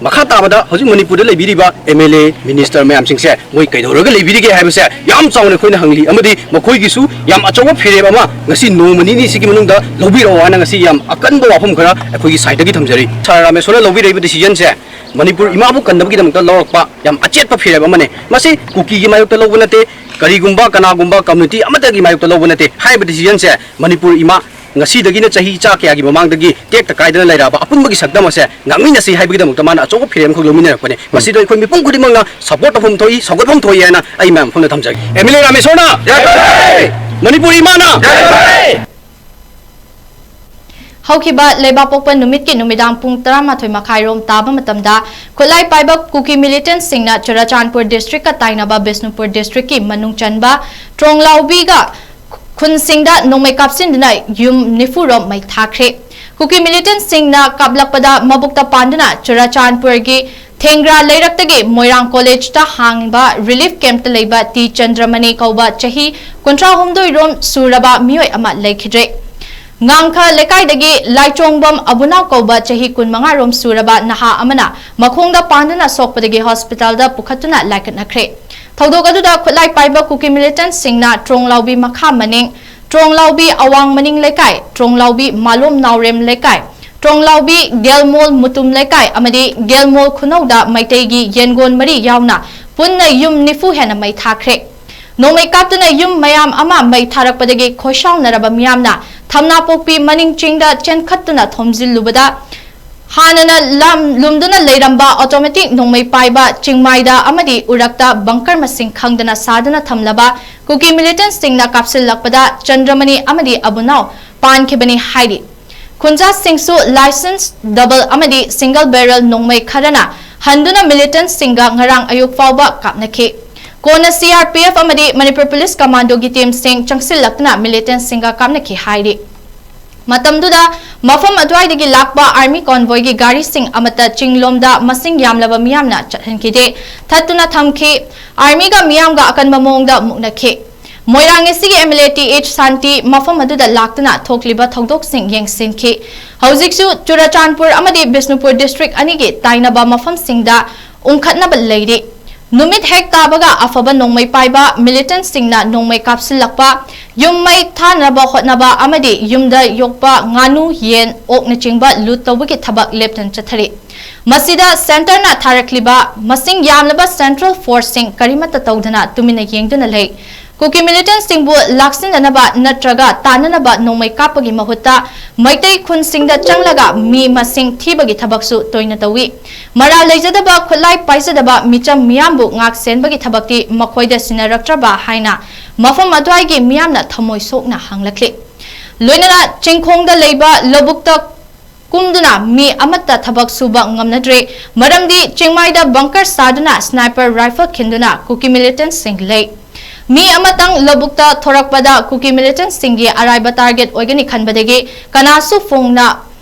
ꯃꯈꯥ ꯇꯥꯕꯗ ꯍꯧꯖꯤꯛ ꯃꯅꯤꯄꯨꯔꯗ ꯂꯩꯕꯤꯔꯤꯕ ꯑꯦꯝ ꯑꯦꯜ ꯑꯦ, ꯃꯤꯅꯤꯁꯇꯔ ꯃꯌꯥꯝꯁꯤꯡꯁꯦ ꯃꯣꯏ ꯀꯩꯗꯧꯔꯒ ꯂꯩꯕꯤꯔꯤꯒꯦ ꯍꯥꯏꯕꯁꯦ ꯌꯥꯝ ꯆꯥꯎꯅ ꯑꯩꯈꯣꯏꯅ ꯍꯪꯂꯤ, ꯑꯃꯗꯤ ꯃꯈꯣꯏꯒꯤꯁꯨ ꯌꯥꯝ ꯑꯆꯧꯕ ꯐꯤꯔꯦꯞ ꯑꯃ ꯉꯁꯤ ꯅꯣꯡꯃ ꯅꯤꯅꯤꯁꯤꯒꯤ ꯃꯅꯨꯡꯗ ꯂꯧꯕꯤꯔꯛꯑꯣ ꯍꯥꯏꯅ ꯉꯁꯤ ꯌꯥꯝ ꯑꯀꯟꯕ ꯋꯥꯐꯝ ꯈꯔ ꯑꯩꯈꯣꯏꯒꯤ ꯁꯥꯏꯠꯇꯒꯤ ꯊꯝꯖꯔꯤ꯫ ꯁꯥꯔ ꯔꯥꯃꯦꯁꯣꯔꯅ ꯂꯧꯕꯤꯔꯛꯏꯕ ꯗꯤꯁꯤꯖꯟꯁꯦ ꯃꯅꯤꯄꯨꯔ ꯏꯃꯥꯕꯨ ꯀꯟꯅꯕꯒꯤꯗꯃꯛꯇ ꯂꯧꯔꯛꯄ ꯌꯥꯝ ꯑꯆꯦꯠꯄ ꯐꯤꯔꯦꯞ ꯑꯃꯅꯤ꯫ ꯃꯁꯤ ꯀꯨꯀꯤꯒꯤ ꯃꯥꯌꯣꯛꯇ ꯂꯧꯕ ꯅꯠꯇꯦ, ꯀꯔꯤꯒꯨꯝꯕ ꯀꯅꯥꯒꯨꯝꯕ ꯀꯝꯃ꯭ꯌꯨꯅꯤꯇꯤ ꯑꯃꯠꯇꯒꯤ ꯃꯥꯌꯣꯛꯇ ꯂꯧꯕ ꯅꯠꯇꯦ꯫ ꯍꯥꯏꯔꯤꯕ ꯗꯤꯁꯤꯖꯟꯁꯦ ꯃꯅꯤꯄꯨꯔ ꯏꯃꯥ ꯉꯁꯤꯗꯒꯤꯅ ꯆꯍꯤ ꯆꯥ ꯀꯌꯥꯒꯤ ꯃꯃꯥꯡꯗꯒꯤ ꯇꯦꯛꯇ ꯀꯥꯏꯗꯅ ꯂꯩꯔꯛꯑꯕ ꯑꯄꯨꯟꯕꯒꯤ ꯁꯛꯇꯝ ꯑꯁꯦ ꯉꯥꯛꯃꯤꯟꯅꯁꯤ ꯍꯥꯏꯕꯒꯤꯗꯃꯛꯇ ꯃꯥꯅ ꯑꯆꯧꯕ ꯐꯤꯔꯦꯞ ꯑꯃꯈꯛ ꯂꯧꯃꯤꯟꯅꯔꯛꯄꯅꯤ꯫ ꯃꯁꯤꯗ ꯑꯩꯈꯣꯏ ꯃꯤꯄꯨꯝ ꯈꯨꯗꯤꯡꯃꯛꯅ ꯁꯄꯣꯔꯠ ꯇꯧꯐꯝ ꯊꯣꯛꯏ, ꯁꯧꯒꯠꯐꯝ ꯊꯣꯛꯏ ꯍꯥꯏꯅ ꯑꯩ ꯃꯌꯥꯝ ꯃꯐꯝꯗ ꯊꯝꯖꯒꯦ꯫ ꯑꯦꯝ ꯑꯦꯜ ꯑꯦ ꯔꯥꯃꯦꯁꯣꯔꯅ ꯃꯅꯤꯄꯨꯔ ꯏꯃꯥꯅ ꯍꯧꯈꯤꯕ ꯂꯩꯕꯥꯛꯄꯣꯛꯄ ꯅꯨꯃꯤꯠꯀꯤ ꯅꯨꯃꯤꯗꯥꯡ ꯄꯨꯡ ꯇꯔꯥꯃꯥꯊꯣꯏ ꯃꯈꯥꯏꯔꯣꯝ ꯇꯥꯕ ꯃꯇꯝꯗ ꯈꯨꯠꯂꯥꯏ ꯄꯥꯏꯕ ꯀꯨꯀꯤ ꯃꯤꯂꯤꯇꯦꯟꯠꯁꯤꯡꯅ ꯆꯨꯔꯥꯆꯥꯟꯄꯨꯔ ꯗꯤꯁꯇ꯭ꯔꯤꯛꯀ ꯇꯥꯏꯅꯕ ꯕꯤꯁꯅꯨꯄꯨꯔ ꯗꯤꯁꯇ꯭ꯔꯤꯛꯀꯤ ꯃꯅꯨꯡ ꯆꯟꯕ ꯇ꯭ꯔꯣꯡꯂꯥꯎꯕꯤꯒ ꯈꯨꯟꯁꯤꯡꯗ ꯅꯣꯡꯃꯩ ꯀꯥꯞꯁꯤꯟꯗꯨꯅ ꯌꯨꯝ ꯅꯤꯐꯨ ꯔꯣꯝ ꯃꯩ ꯊꯥꯈ꯭ꯔꯦ꯫ ꯀꯨꯀꯤ ꯃꯤꯂꯤꯇꯦꯟꯠꯁꯤꯡꯅ ꯀꯥꯞꯂꯛꯄꯗ ꯃꯕꯨꯛꯇ ꯄꯥꯟꯗꯨꯅ ꯆꯨꯔꯥꯆꯥꯟꯄꯨꯔꯒꯤ ꯊꯦꯡꯒ꯭ꯔꯥ ꯂꯩꯔꯛꯇꯒꯤ ꯃꯣꯏꯔꯥꯡ ꯀꯣꯂꯦꯖꯇ ꯍꯥꯡꯕ ꯔꯤꯂꯤꯐ ꯀꯦꯝꯞꯇ ꯂꯩꯕ ꯇꯤ ꯆꯟꯗ꯭ꯔꯃꯅꯤ ꯀꯧꯕ ꯆꯍꯤ ꯀꯨꯟꯊ꯭ꯔꯥ ꯍꯨꯝꯗꯣꯏ ꯔꯣꯝ ꯁꯨꯔꯕ ꯃꯤꯑꯣꯏ ꯑꯃ ꯂꯩꯈꯤꯗ꯭ꯔꯦ꯫ ꯉꯥꯡꯈ ꯂꯩꯀꯥꯏꯗꯒꯤ ꯂꯥꯏꯆꯣꯡꯕꯝ ꯑꯕꯨꯅꯥꯎ ꯀꯧꯕ ꯆꯍꯤ ꯀꯨꯟꯃꯉꯥ ꯔꯣꯝ ꯁꯨꯔꯕ ꯅꯍꯥ ꯑꯃꯅ ꯃꯈꯣꯡꯗ ꯄꯥꯟꯗꯨꯅ ꯁꯣꯛꯄꯗꯒꯤ ꯍꯣꯁꯄꯤꯇꯥꯜꯗ ꯄꯨꯈꯠꯇꯨꯅ ꯂꯥꯏꯀꯠꯅꯈ꯭ꯔꯦ꯫ ꯊꯧꯗꯣꯛ ꯑꯗꯨꯗ ꯈꯨꯠꯂꯥꯏ ꯄꯥꯏꯕ ꯀꯨꯀꯤ ꯃꯤꯂꯤꯇꯦꯟꯠꯁꯤꯡꯅ ꯇ꯭ꯔꯣꯡꯂꯥꯎꯕꯤ ꯃꯈꯥ ꯃꯅꯤꯡ, ꯇ꯭ꯔꯣꯡꯂꯥꯎꯕꯤ ꯑꯋꯥꯡ ꯃꯅꯤꯡ ꯂꯩꯀꯥꯏ, ꯇ꯭ꯔꯣꯡꯂꯥꯎꯕꯤ ꯃꯥꯂꯣꯝ ꯅꯥꯎꯔꯦꯝ ꯂꯩꯀꯥꯏ, ꯇ꯭ꯔꯣꯡꯂꯥꯎꯕꯤ ꯒꯦꯜꯃꯣꯜ ꯃꯨꯇꯨꯝ ꯂꯩꯀꯥꯏ ꯑꯃꯗꯤ ꯒꯦꯜꯃꯣꯜ ꯈꯨꯅꯧꯗ ꯃꯩꯇꯩꯒꯤ ꯌꯦꯟꯒꯣꯟ ꯃꯔꯤ ꯌꯥꯎꯅ ꯄꯨꯟꯅ ꯌꯨꯝ ꯅꯤꯐꯨ ꯍꯦꯟꯅ ꯃꯩ ꯊꯥꯈ꯭ꯔꯦ꯫ ꯅꯣꯡꯃꯩ ꯀꯥꯞꯇꯨꯅ ꯌꯨꯝ ꯃꯌꯥꯝ ꯑꯃ ꯃꯩ ꯊꯥꯔꯛꯄꯗꯒꯤ ꯈꯣꯏꯁꯥꯎꯅꯔꯕ ꯃꯤꯌꯥꯝꯅ ꯊꯝꯅꯥꯄꯣꯛꯄꯤ ꯃꯅꯤꯡ ꯆꯤꯡꯗ ꯆꯦꯟꯈꯠꯇꯨꯅ ꯊꯣꯝꯖꯤꯜꯂꯨꯕꯗ, ꯍꯥꯟꯅꯅ ꯂꯝ ꯂꯨꯝꯗꯨꯅ ꯂꯩꯔꯝꯕ ꯑꯣꯇꯣꯃꯦꯇꯤꯛ ꯅꯣꯡꯃꯩ ꯄꯥꯏꯕ ꯆꯤꯡꯃꯥꯏꯗ ꯑꯃꯗꯤ ꯎꯔꯛꯇ ꯕꯪꯀꯔ ꯃꯁꯤꯡ ꯈꯪꯗꯅ ꯁꯥꯗꯨꯅ ꯊꯝꯂꯕ ꯀꯨꯀꯤ ꯃꯤꯂꯤꯇꯦꯟꯠꯁꯤꯡꯅ ꯀꯥꯞꯁꯤꯜꯂꯛꯄꯗ ꯆꯟꯗ꯭ꯔꯃꯅꯤ ꯑꯃꯗꯤ ꯑꯕꯨꯅꯥꯎ ꯄꯥꯟꯈꯤꯕꯅꯤ ꯍꯥꯏꯔꯤ꯫ ꯈꯨꯟꯖꯥꯁꯤꯡꯁꯨ ꯂꯥꯏꯁꯦꯟꯁ ꯗꯕꯜ ꯑꯃꯗꯤ ꯁꯤꯡꯒꯜ ꯕꯦꯔꯦꯜ ꯅꯣꯡꯃꯩ ꯈꯔꯅ ꯍꯟꯗꯨꯅ ꯃꯤꯂꯤꯇꯦꯟꯠꯁꯤꯡꯒ ꯉꯔꯥꯡ ꯑꯌꯨꯛ ꯐꯥꯎꯕ ꯀꯥꯞꯅꯈꯤ꯫ ꯀꯣꯟꯅ ꯁꯤ ꯑꯥꯔ ꯄꯤ ꯑꯦꯐ ꯑꯃꯗꯤ ꯃꯅꯤꯄꯨꯔ ꯄꯨꯂꯤꯁ ꯀꯃꯥꯟꯗꯣꯒꯤ ꯇꯤꯝꯁꯤꯡ ꯆꯪꯁꯤꯜꯂꯛꯇꯨꯅ ꯃꯤꯂꯤꯇꯦꯟꯠꯁꯤꯡꯒ ꯀꯥꯞꯅꯈꯤ ꯍꯥꯏꯔꯤ꯫ ꯃꯇꯝꯗꯨꯗ ꯃꯐꯝ ꯑꯗꯨꯋꯥꯏꯗꯒꯤ ꯂꯥꯛꯄ ꯑꯥꯔꯃꯤ ꯀꯣꯟꯚꯣꯏꯒꯤ ꯒꯥꯔꯤꯁꯤꯡ ꯑꯃꯠꯇ ꯆꯤꯡꯂꯣꯝꯗ ꯃꯁꯤꯡ ꯌꯥꯝꯂꯕ ꯃꯤꯌꯥꯝꯅ ꯆꯠꯍꯟꯈꯤꯗꯦ, ꯊꯠꯇꯨꯅ ꯊꯝꯈꯤ꯫ ꯑꯥꯔꯃꯤꯒ ꯃꯤꯌꯥꯝꯒ ꯑꯀꯟꯕ ꯃꯑꯣꯡꯗ ꯃꯨꯛꯅꯈꯤ꯫ ꯃꯣꯏꯔꯥꯡ ꯑꯦꯁ ꯁꯤꯒꯤ M L A T H Shanti ꯃꯐꯝ ꯑꯗꯨꯗ ꯂꯥꯛꯇꯨꯅ ꯊꯣꯛꯂꯤꯕ ꯊꯧꯗꯣꯛꯁꯤꯡ ꯌꯦꯡꯁꯤꯟꯈꯤ꯫ ꯍꯧꯖꯤꯛꯁꯨ ꯆꯨꯔꯆꯥꯟꯄꯨꯔ ꯑꯃꯗꯤ ꯕꯤꯁꯅꯨꯄꯨꯔ district ꯑꯅꯤꯒꯤ ꯇꯥꯏꯅꯕ ꯃꯐꯝꯁꯤꯡꯗ ꯎꯪꯈꯠꯅꯕ ꯂꯩꯔꯤ꯫ ꯅꯨꯃꯤꯠ ꯍꯦꯛ ꯇꯥꯕꯒ ꯑꯐꯕ ꯅꯣꯡꯃꯩ ꯄꯥꯏꯕ militantꯁꯤꯡꯅ ꯅꯣꯡꯃꯩ ꯀꯥꯞꯁꯤꯜꯂꯛꯄ, ꯌꯨꯝ ꯃꯩ ꯊꯥꯅꯕ ꯍꯣꯠꯅꯕ ꯑꯃꯗꯤ ꯌꯨꯝꯗ ꯌꯣꯛꯄ ꯉꯥꯅꯨ, ꯌꯦꯟ, ꯑꯣꯛꯅꯆꯤꯡꯕ loot ꯇꯧꯕꯒꯤ ꯊꯕꯛ ꯂꯦꯞꯇꯅ ꯆꯠꯊꯔꯤ꯫ ꯃꯁꯤꯗ centreꯅ ꯊꯥꯔꯛꯂꯤꯕ ꯃꯁꯤꯡ ꯌꯥꯝꯂꯕ central forceꯁꯤꯡ ꯀꯔꯤꯃꯠꯇ ꯇꯧꯗꯅ ꯇꯨꯃꯤꯟꯅ ꯌꯦꯡꯗꯨꯅ ꯂꯩ꯫ ꯀꯨꯀꯤ militantꯁꯤꯡꯕꯨ ꯂꯥꯛꯁꯤꯟꯅꯅꯕ ꯅꯠꯇ꯭ꯔꯒ ꯇꯥꯟꯅꯅꯕ ꯅꯣꯡꯃꯩ ꯀꯥꯞꯄꯒꯤ ꯃꯍꯨꯠꯇ ꯃꯩꯇꯩ ꯈꯨꯟꯁꯤꯡꯗ ꯆꯪꯂꯒ ꯃꯤ ꯃꯁꯤꯡ ꯊꯤꯕꯒꯤ ꯊꯕꯛꯁꯨ ꯇꯣꯏꯅ ꯇꯧꯏ꯫ ꯃꯔꯥꯜ ꯂꯩꯖꯗꯕ, ꯈꯨꯠꯂꯥꯏ ꯄꯥꯏꯖꯗꯕ ꯃꯤꯆꯝ ꯃꯤꯌꯥꯝꯕꯨ ꯉꯥꯛ ꯁꯦꯟꯕꯒꯤ ꯊꯕꯛꯇꯤ ꯃꯈꯣꯏꯗ ꯁꯤꯟꯅꯔꯛꯇ꯭ꯔꯕ ꯍꯥꯏꯅ ꯃꯐꯝ ꯑꯗꯨꯋꯥꯏꯒꯤ ꯃꯤꯌꯥꯝꯅ ꯊꯃꯣꯏ ꯁꯣꯛꯅ ꯍꯪꯂꯛꯂꯤ꯫ ꯂꯣꯏꯅꯅ ꯆꯤꯡꯈꯣꯡꯗ ꯂꯩꯕ ꯂꯧꯕꯨꯛꯇ ꯀꯨꯝꯗꯨꯅ ꯃꯤ ꯑꯃꯠꯇ ꯊꯕꯛ ꯁꯨꯕ ꯉꯝꯅꯗ꯭ꯔꯦ, ꯃꯔꯝꯗꯤ ꯆꯤꯡꯃꯥꯏꯗ bunker ꯁꯥꯗꯨꯅ sniper rifle ꯈꯤꯟꯗꯨꯅ ꯀꯨꯀꯤ militantꯁꯤꯡ ꯂꯩ꯫ ꯃꯤ ꯑꯃꯇꯪ ꯂꯧꯕꯨꯛꯇ ꯊꯣꯔꯛꯄꯗ ꯀꯨꯀꯤ militantꯁꯤꯡꯒꯤ ꯑꯔꯥꯏꯕ target ꯑꯣꯏꯒꯅꯤ ꯈꯟꯕꯗꯒꯤ ꯀꯅꯥꯁꯨ ꯐꯣꯡꯅ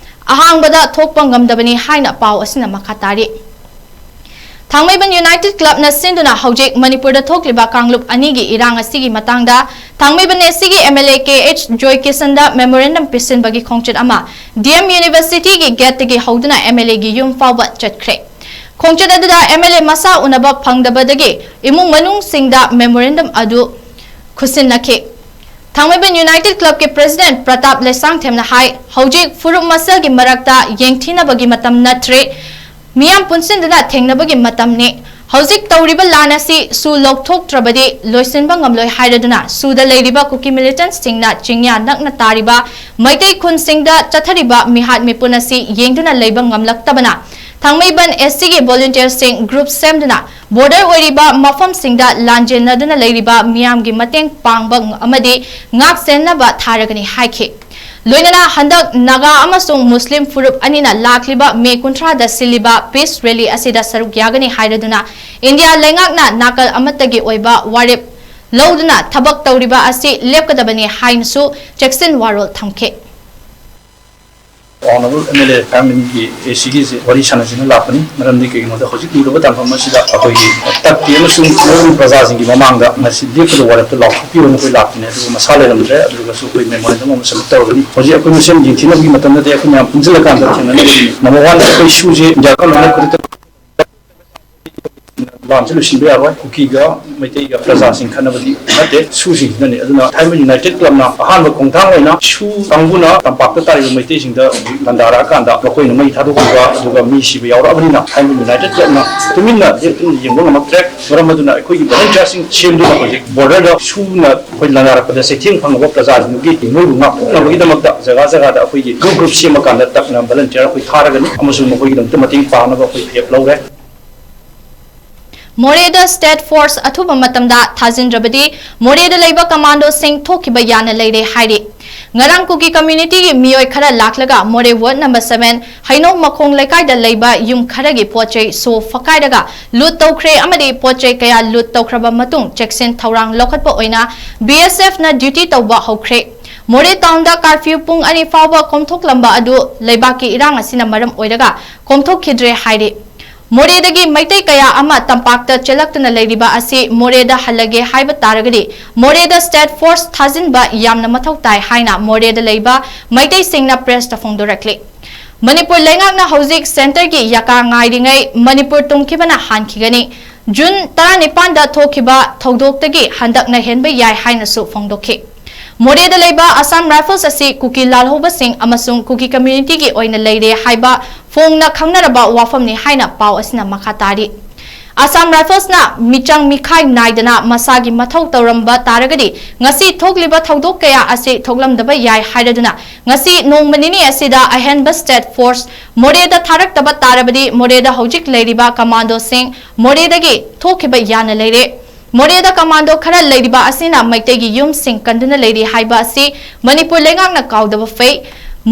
ꯑꯍꯥꯡꯕꯗ ꯊꯣꯛꯄ ꯉꯝꯗꯕꯅꯤ ꯍꯥꯏꯅ ꯄꯥꯎ ꯑꯁꯤꯅ ꯃꯈꯥ ꯇꯥꯔꯤ꯫ ꯊꯥꯡꯃꯩꯕꯟ United Clubꯅ ꯁꯤꯟꯗꯨꯅ ꯍꯧꯖꯤꯛ ꯃꯅꯤꯄꯨꯔꯗ ꯊꯣꯛꯂꯤꯕ ꯀꯥꯡꯂꯨꯞ ꯑꯅꯤꯒꯤ ꯏꯔꯥꯡ ꯑꯁꯤꯒꯤ ꯃꯇꯥꯡꯗ ꯊꯥꯡꯃꯩꯕꯟ SCꯒꯤ MLA KH ꯖꯣꯏꯀꯤꯁꯟꯗ memorandum ꯄꯤꯁꯤꯟꯕꯒꯤ ꯈꯣꯡꯆꯠ ꯑꯃ DM Universityꯒꯤ gateꯇꯒꯤ ꯍꯧꯗꯨꯅ MLAꯒꯤ ꯌꯨꯝ ꯐꯥꯎꯕ ꯆꯠꯈ꯭ꯔꯦ꯫ ꯈꯣꯡꯆꯠ ꯑꯗꯨꯗ MLA ꯃꯁꯥ ꯎꯅꯕ ꯐꯪꯗꯕꯗꯒꯤ ꯏꯃꯨꯡ ꯃꯅꯨꯡꯁꯤꯡꯗ memorandum ꯑꯗꯨ ꯈꯨꯠꯁꯤꯟꯅꯈꯤ꯫ ꯊꯥꯡꯃꯩꯕꯟ United Clubꯀꯤ President ꯄ꯭ꯔꯇꯥꯞ ꯂꯩꯁꯥꯡꯊꯦꯝꯅ ꯍꯥꯏ, ꯍꯧꯖꯤꯛ ꯐꯨꯔꯨꯞ ꯃꯁꯦꯜꯒꯤ ꯃꯔꯛꯇ ꯌꯦꯡꯊꯤꯅꯕꯒꯤ ꯃꯇꯝ ꯅꯠꯇ꯭ꯔꯦ, ꯃꯤꯌꯥꯝ ꯄꯨꯟꯁꯤꯟꯗꯨꯅ ꯊꯦꯡꯅꯕꯒꯤ ꯃꯇꯝꯅꯤ꯫ ꯍꯧꯖꯤꯛ ꯇꯧꯔꯤꯕ ꯂꯥꯟ ꯑꯁꯤ ꯁꯨ ꯂꯧꯊꯣꯛꯇ꯭ꯔꯕꯗꯤ ꯂꯣꯏꯁꯤꯟꯕ ꯉꯝꯂꯣꯏ ꯍꯥꯏꯔꯗꯨꯅ ꯁꯨꯗ ꯂꯩꯔꯤꯕ ꯀꯨꯀꯤ militantꯁꯤꯡꯅ ꯆꯤꯡꯌꯥ ꯅꯛꯅ ꯇꯥꯔꯤꯕ ꯃꯩꯇꯩ ꯈꯨꯟꯁꯤꯡꯗ ꯆꯠꯊꯔꯤꯕ ꯃꯤꯍꯥꯠ ꯃꯤꯄꯨꯟ ꯑꯁꯤ ꯌꯦꯡꯗꯨꯅ ꯂꯩꯕ ꯉꯝꯂꯛꯇꯕꯅ ꯊꯥꯡꯃꯩꯕꯟ SCꯒꯤ volunteerꯁꯤꯡ group ꯁꯦꯝꯗꯨꯅ border ꯑꯣꯏꯔꯤꯕ ꯃꯐꯝꯁꯤꯡꯗ ꯂꯥꯟꯖꯦꯟꯅꯗꯨꯅ ꯂꯩꯔꯤꯕ ꯃꯤꯌꯥꯝꯒꯤ ꯃꯇꯦꯡ ꯄꯥꯡꯕ ꯑꯃꯗꯤ ꯉꯥꯛ ꯁꯦꯟꯅꯕ ꯊꯥꯔꯒꯅꯤ ꯍꯥꯏꯈꯤ꯫ ꯂꯣꯏꯅꯅ ꯍꯟꯗꯛ ꯅꯥꯒꯥ ꯑꯃꯁꯨꯡ ꯃꯨꯁꯂꯤꯝ ꯐꯨꯔꯨꯞ ꯑꯅꯤꯅ ꯂꯥꯛꯂꯤꯕ ꯃꯦ ꯀꯨꯟꯊ꯭ꯔꯥꯗ ꯁꯤꯜꯂꯤꯕ peace rally ꯑꯁꯤꯗ ꯁꯔꯨꯛ ꯌꯥꯒꯅꯤ ꯍꯥꯏꯔꯗꯨꯅ ꯏꯟꯗꯤꯌꯥ ꯂꯩꯉꯥꯛꯅ ꯅꯥꯀꯜ ꯑꯃꯠꯇꯒꯤ ꯑꯣꯏꯕ ꯋꯥꯔꯦꯞ ꯂꯧꯗꯨꯅ ꯊꯕꯛ ꯇꯧꯔꯤꯕ ꯑꯁꯤ ꯂꯦꯞꯀꯗꯕꯅꯤ ꯍꯥꯏꯅꯁꯨ ꯆꯦꯛꯁꯤꯟ ꯋꯥꯔꯣꯜ ꯊꯝꯈꯤ꯫ Honourable M L A family ꯒꯤ ꯑꯦ ꯁꯤꯒꯤꯁꯦ ꯋꯥꯔꯤ ꯁꯥꯟꯅꯁꯤꯅ ꯂꯥꯛꯄꯅꯤ꯫ ꯃꯔꯝꯗꯤ ꯀꯩꯒꯤꯅꯣꯗ ꯍꯧꯖꯤꯛ ꯂꯨꯔꯕ ꯇꯥꯟꯐꯝ ꯑꯁꯤꯗ ꯑꯩꯈꯣꯏꯒꯤ ꯇꯞꯀꯤ ꯑꯃꯁꯨꯡ ꯃꯔꯨ ꯄ꯭ꯔꯖꯥꯁꯤꯡꯒꯤ ꯃꯃꯥꯡꯗ ꯉꯁꯤ ꯂꯦꯞꯄꯗ ꯋꯥꯔꯦꯞꯇ ꯂꯥꯎꯊꯣꯛꯄꯤꯌꯣꯅ ꯑꯩꯈꯣꯏ ꯂꯥꯛꯄꯅꯦ꯫ ꯑꯗꯨꯕꯨ ꯃꯁꯥ ꯂꯩꯔꯝꯗ꯭ꯔꯦ꯫ ꯑꯗꯨꯒꯁꯨ ꯑꯩꯈꯣꯏ memorandum ꯑꯃ submit ꯇꯧꯔꯒꯅꯤ꯫ ꯍꯧꯖꯤꯛ ꯑꯩꯈꯣꯏ ꯃꯁꯦꯟ ꯌꯦꯡꯊꯤꯅꯕꯒꯤ ꯃꯇꯝ ꯅꯠꯇꯦ꯫ ꯑꯩꯈꯣꯏ ꯃꯌꯥꯝ ꯄꯨꯟꯁꯤꯜꯂꯀꯥꯟꯗ ꯊꯦꯡꯅꯅꯕꯒꯤꯅꯤ꯫ Number one, ꯑꯩꯈꯣꯏ ꯁꯨꯁꯦ ꯏꯟꯗꯤꯌꯥ ꯒꯃꯦꯟꯅ ꯈꯨꯗꯛꯇ ꯂꯥꯟꯁꯤ ꯂꯣꯏꯁꯤꯟꯕ ꯌꯥꯔꯣꯏ꯫ ꯀꯨꯀꯤꯒ ꯃꯩꯇꯩꯒ ꯄ꯭ꯔꯖꯥꯁꯤꯡ ꯈꯠꯅꯕꯗꯤ ꯅꯠꯇꯦ, ꯁꯨꯁꯤꯡꯁꯤꯅꯅꯤ꯫ ꯑꯗꯨꯅ ꯊꯥꯏꯃꯩ United Club ꯅ ꯑꯍꯥꯟꯕ ꯈꯣꯡꯊꯥꯡ ꯑꯣꯏꯅ ꯁꯨ ꯀꯥꯡꯕꯨꯅ ꯇꯝꯄꯥꯛꯇ ꯇꯥꯔꯤꯕ ꯃꯩꯇꯩꯁꯤꯡꯗ ꯍꯧꯖꯤꯛ ꯂꯥꯟꯗꯥꯔꯛꯑꯀꯥꯟꯗ ꯃꯈꯣꯏꯅ ꯃꯩ ꯊꯥꯗꯣꯛꯈꯤꯕ ꯑꯗꯨꯒ ꯃꯤ ꯁꯤꯕ ꯌꯥꯎꯔꯛꯑꯕꯅꯤꯅ ꯊꯥꯏꯃꯩ United Club ꯅ ꯇꯨꯃꯤꯟꯅ ꯂꯦꯞꯇꯨꯅ ꯌꯦꯡꯕ ꯉꯝꯃꯛꯇ꯭ꯔꯦ꯫ ꯃꯔꯝ ꯑꯗꯨꯅ ꯑꯩꯈꯣꯏꯒꯤ volunteer ꯁꯤꯡ ꯁꯦꯝꯗꯨꯅ ꯍꯧꯖꯤꯛ border ꯗ ꯁꯨꯅ ꯑꯩꯈꯣꯏ ꯂꯥꯟꯗꯥꯔꯛꯄꯗ ꯆꯩꯊꯦꯡ ꯐꯪꯉꯕ ꯄ꯭ꯔꯖꯥꯁꯤꯡꯗꯨꯒꯤ ꯃꯣꯏꯕꯨ ꯉꯥꯛꯊꯣꯛꯅꯕꯒꯤꯗꯃꯛꯇ ꯖꯒꯥ ꯖꯒꯥꯗ ꯑꯩꯈꯣꯏꯒꯤ group group ꯁꯦꯝꯃꯀꯥꯟꯗ ꯇꯞꯅ volunteer ꯑꯩꯈꯣꯏ ꯊꯥꯔꯒꯅꯤ ꯑꯃꯁꯨꯡ ꯃꯈꯣꯏꯒꯤꯗꯃꯛꯇ ꯃꯇꯦꯡ ꯄꯥꯡꯅꯕ ꯑꯩꯈꯣꯏ ꯐꯤꯔꯦꯞ ꯂꯧꯔꯦ꯫ ꯃꯣꯔꯦꯗ state force ꯑꯊꯨꯕ ꯃꯇꯝꯗ ꯊꯥꯖꯤꯟꯗ꯭ꯔꯕꯗꯤ ꯃꯣꯔꯦꯗ ꯂꯩꯕ commandoꯁꯤꯡ ꯊꯣꯛꯈꯤꯕ ꯌꯥꯅ ꯂꯩꯔꯦ ꯍꯥꯏꯔꯤ꯫ ꯉꯔꯥꯡ ꯀꯨꯀꯤ community ꯒꯤ ꯃꯤꯑꯣꯏ ꯈꯔ ꯂꯥꯛꯂꯒ ꯃꯣꯔꯦ ward number seven ꯍꯩꯅꯧ ꯃꯈꯣꯡ ꯂꯩꯀꯥꯏꯗ ꯂꯩꯕ ꯌꯨꯝ ꯈꯔꯒꯤ ꯄꯣꯠ ꯆꯩ ꯁꯣ ꯐꯛꯀꯥꯏꯔꯒ loot ꯇꯧꯈ꯭ꯔꯦ ꯑꯃꯗꯤ ꯄꯣꯠ ꯆꯩ ꯀꯌꯥ loot ꯇꯧꯈ꯭ꯔꯕ ꯃꯇꯨꯡ ꯆꯦꯛꯁꯤꯟ ꯊꯧꯔꯥꯡ ꯂꯧꯈꯠꯄ ꯑꯣꯏꯅ B S F ꯅ duty ꯇꯧꯕ ꯍꯧꯈ꯭ꯔꯦ꯫ ꯃꯣꯔꯦ town ꯗ curfew ꯄꯨꯡ ꯑꯅꯤ ꯐꯥꯎꯕ ꯀꯣꯝꯊꯣꯛꯂꯝꯕ ꯑꯗꯨ ꯂꯩꯕꯥꯛꯀꯤ ꯏꯔꯥꯡ ꯑꯁꯤꯅ ꯃꯔꯝ ꯑꯣꯏꯔꯒ ꯀꯣꯝꯊꯣꯛꯈꯤꯗ꯭ꯔꯦ ꯍꯥꯏꯔꯤ꯫ ꯃꯣꯔꯦꯗꯒꯤ ꯃꯩꯇꯩ ꯀꯌꯥ ꯑꯃ ꯇꯝꯄꯥꯛꯇ ꯆꯦꯜꯂꯛꯇꯨꯅ ꯂꯩꯔꯤꯕ ꯑꯁꯤ ꯃꯣꯔꯦꯗ ꯍꯜꯂꯒꯦ ꯍꯥꯏꯕ ꯇꯥꯔꯒꯗꯤ ꯃꯣꯔꯦꯗ state force ꯊꯥꯖꯤꯟꯕ ꯌꯥꯝꯅ ꯃꯊꯧ ꯇꯥꯏ ꯍꯥꯏꯅ ꯃꯣꯔꯦꯗ ꯂꯩꯕ ꯃꯩꯇꯩꯁꯤꯡꯅ press ꯇ ꯐꯣꯡꯗꯣꯔꯛꯂꯤ꯫ ꯃꯅꯤꯄꯨꯔ ꯂꯩꯉꯥꯛꯅ ꯍꯧꯖꯤꯛ centre ꯒꯤ ꯌꯥꯀꯥ ꯉꯥꯏꯔꯤꯉꯩ ꯃꯅꯤꯄꯨꯔ ꯇꯨꯝꯈꯤꯕꯅ ꯍꯥꯟꯈꯤꯒꯅꯤ꯫ June ꯇꯔꯥꯅꯤꯄꯥꯟꯗ ꯊꯣꯛꯈꯤꯕ ꯊꯧꯗꯣꯛꯇꯒꯤ ꯍꯟꯗꯛꯅ ꯍꯦꯟꯕ ꯌꯥꯏ ꯍꯥꯏꯅꯁꯨ ꯐꯣꯡꯗꯣꯛꯈꯤ꯫ ꯃꯣꯔꯦꯗ ꯂꯩꯕ Assam Rifles ꯑꯁꯤ ꯀꯨꯀꯤ ꯂꯥꯜꯍꯧꯕꯁꯤꯡ ꯑꯃꯁꯨꯡ ꯀꯨꯀꯤ community ꯒꯤ ꯑꯣꯏꯅ ꯂꯩꯔꯦ ꯍꯥꯏꯕ ꯐꯣꯡꯅ ꯈꯪꯅꯔꯕ ꯋꯥꯐꯝꯅꯤ ꯍꯥꯏꯅ ꯄꯥꯎ ꯑꯁꯤꯅ ꯃꯈꯥ ꯇꯥꯔꯤ꯫ Assam Rifles ꯅ ꯃꯤꯆꯪ ꯃꯤꯈꯥꯏ ꯅꯥꯏꯗꯅ ꯃꯁꯥꯒꯤ ꯃꯊꯧ ꯇꯧꯔꯝꯕ ꯇꯥꯔꯒꯗꯤ ꯉꯁꯤ ꯊꯣꯛꯂꯤꯕ ꯊꯧꯗꯣꯛ ꯀꯌꯥ ꯑꯁꯤ ꯊꯣꯛꯂꯝꯗꯕ ꯌꯥꯏ ꯍꯥꯏꯔꯗꯨꯅ ꯉꯁꯤ ꯅꯣꯡꯃ ꯅꯤꯅꯤ ꯑꯁꯤꯗ ꯑꯍꯦꯟꯕ state force ꯃꯣꯔꯦꯗ ꯊꯥꯔꯛꯇꯕ ꯇꯥꯔꯕꯗꯤ ꯃꯣꯔꯦꯗ ꯍꯧꯖꯤꯛ ꯂꯩꯔꯤꯕ commandoꯁꯤꯡ ꯃꯣꯔꯦꯗꯒꯤ ꯊꯣꯛꯈꯤꯕ ꯌꯥꯅ ꯂꯩꯔꯦ꯫ ꯃꯣꯔꯦꯗ commando ꯈꯔ ꯂꯩꯔꯤꯕ ꯑꯁꯤꯅ ꯃꯩꯇꯩꯒꯤ ꯌꯨꯝꯁꯤꯡ ꯀꯟꯗꯨꯅ ꯂꯩꯔꯤ ꯍꯥꯏꯕ ꯑꯁꯤ ꯃꯅꯤꯄꯨꯔ ꯂꯩꯉꯥꯛꯅ ꯀꯥꯎꯗꯕ ꯐꯩ꯫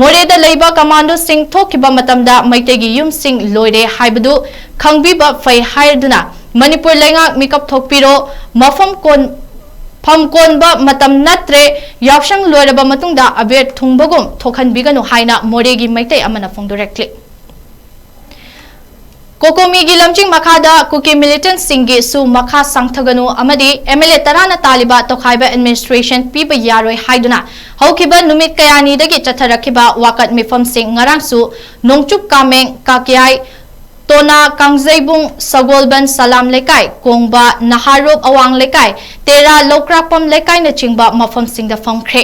ꯃꯣꯔꯦꯗ ꯂꯩꯕ commandoꯁꯤꯡ ꯊꯣꯛꯈꯤꯕ ꯃꯇꯝꯗ ꯃꯩꯇꯩꯒꯤ ꯌꯨꯝꯁꯤꯡ ꯂꯣꯏꯔꯦ ꯍꯥꯏꯕꯗꯨ ꯈꯪꯕꯤꯕ ꯐꯩ ꯍꯥꯏꯗꯨꯅ ꯃꯅꯤꯄꯨꯔ ꯂꯩꯉꯥꯛ ꯃꯤꯀꯞ ꯊꯣꯛꯄꯤꯔꯣ, ꯃꯐꯝ ꯀꯣꯟ-, ꯐꯝ ꯀꯣꯟꯕ ꯃꯇꯝ ꯅꯠꯇ꯭ꯔꯦ, ꯌꯥꯎꯁꯪ ꯂꯣꯏꯔꯕ ꯃꯇꯨꯡꯗ ꯑꯕꯦꯔ ꯊꯨꯡꯕꯒꯨꯝ ꯊꯣꯛꯍꯟꯕꯤꯒꯅꯨ ꯍꯥꯏꯅ ꯃꯣꯔꯦꯒꯤ ꯃꯩꯇꯩ ꯑꯃꯅ ꯐꯣꯡꯗꯣꯔꯛꯂꯤ꯫ ꯀꯣꯀꯣꯃꯤꯒꯤ ꯂꯝꯖꯤꯡ ꯃꯈꯥꯗ ꯀꯨꯀꯤ ꯃꯤꯂꯤꯇꯦꯟꯠꯁꯤꯡꯒꯤ ꯁꯨ ꯃꯈꯥ ꯁꯥꯡꯊꯒꯅꯨ ꯑꯃꯗꯤ ꯑꯦꯝ ꯑꯦꯜ ꯑꯦ ꯇꯔꯥꯅ ꯇꯥꯜꯂꯤꯕ ꯇꯣꯈꯥꯏꯕ ꯑꯦꯗꯃꯤꯅꯤꯁꯇ꯭ꯔꯦꯁꯟ ꯄꯤꯕ ꯌꯥꯔꯣꯏ ꯍꯥꯏꯗꯨꯅ ꯍꯧꯈꯤꯕ ꯅꯨꯃꯤꯠ ꯀꯌꯥꯅꯤꯗꯒꯤ ꯆꯠꯊꯔꯛꯈꯤꯕ ꯋꯥꯀꯠ ꯃꯤꯐꯝꯁꯤꯡ ꯉꯔꯥꯡꯁꯨ ꯅꯣꯡꯆꯨꯞ ꯀꯥꯃꯦꯡ, ꯀꯥꯀꯤꯌꯥꯏ, ꯇꯣꯅꯥ, ꯀꯥꯡꯖꯩꯕꯨꯡ, ꯁꯒꯣꯜꯕꯟ, ꯁꯂꯥꯝ ꯂꯩꯀꯥꯏ, ꯀꯣꯡꯕ, ꯅꯍꯥꯔꯣꯞ ꯑꯋꯥꯡ ꯂꯩꯀꯥꯏ, ꯇꯦꯔꯥ, ꯂꯧꯀ꯭ꯔꯥꯛꯄꯝ ꯂꯩꯀꯥꯏꯅꯆꯤꯡꯕ ꯃꯐꯝꯁꯤꯡꯗ ꯐꯝꯈ꯭ꯔꯦ꯫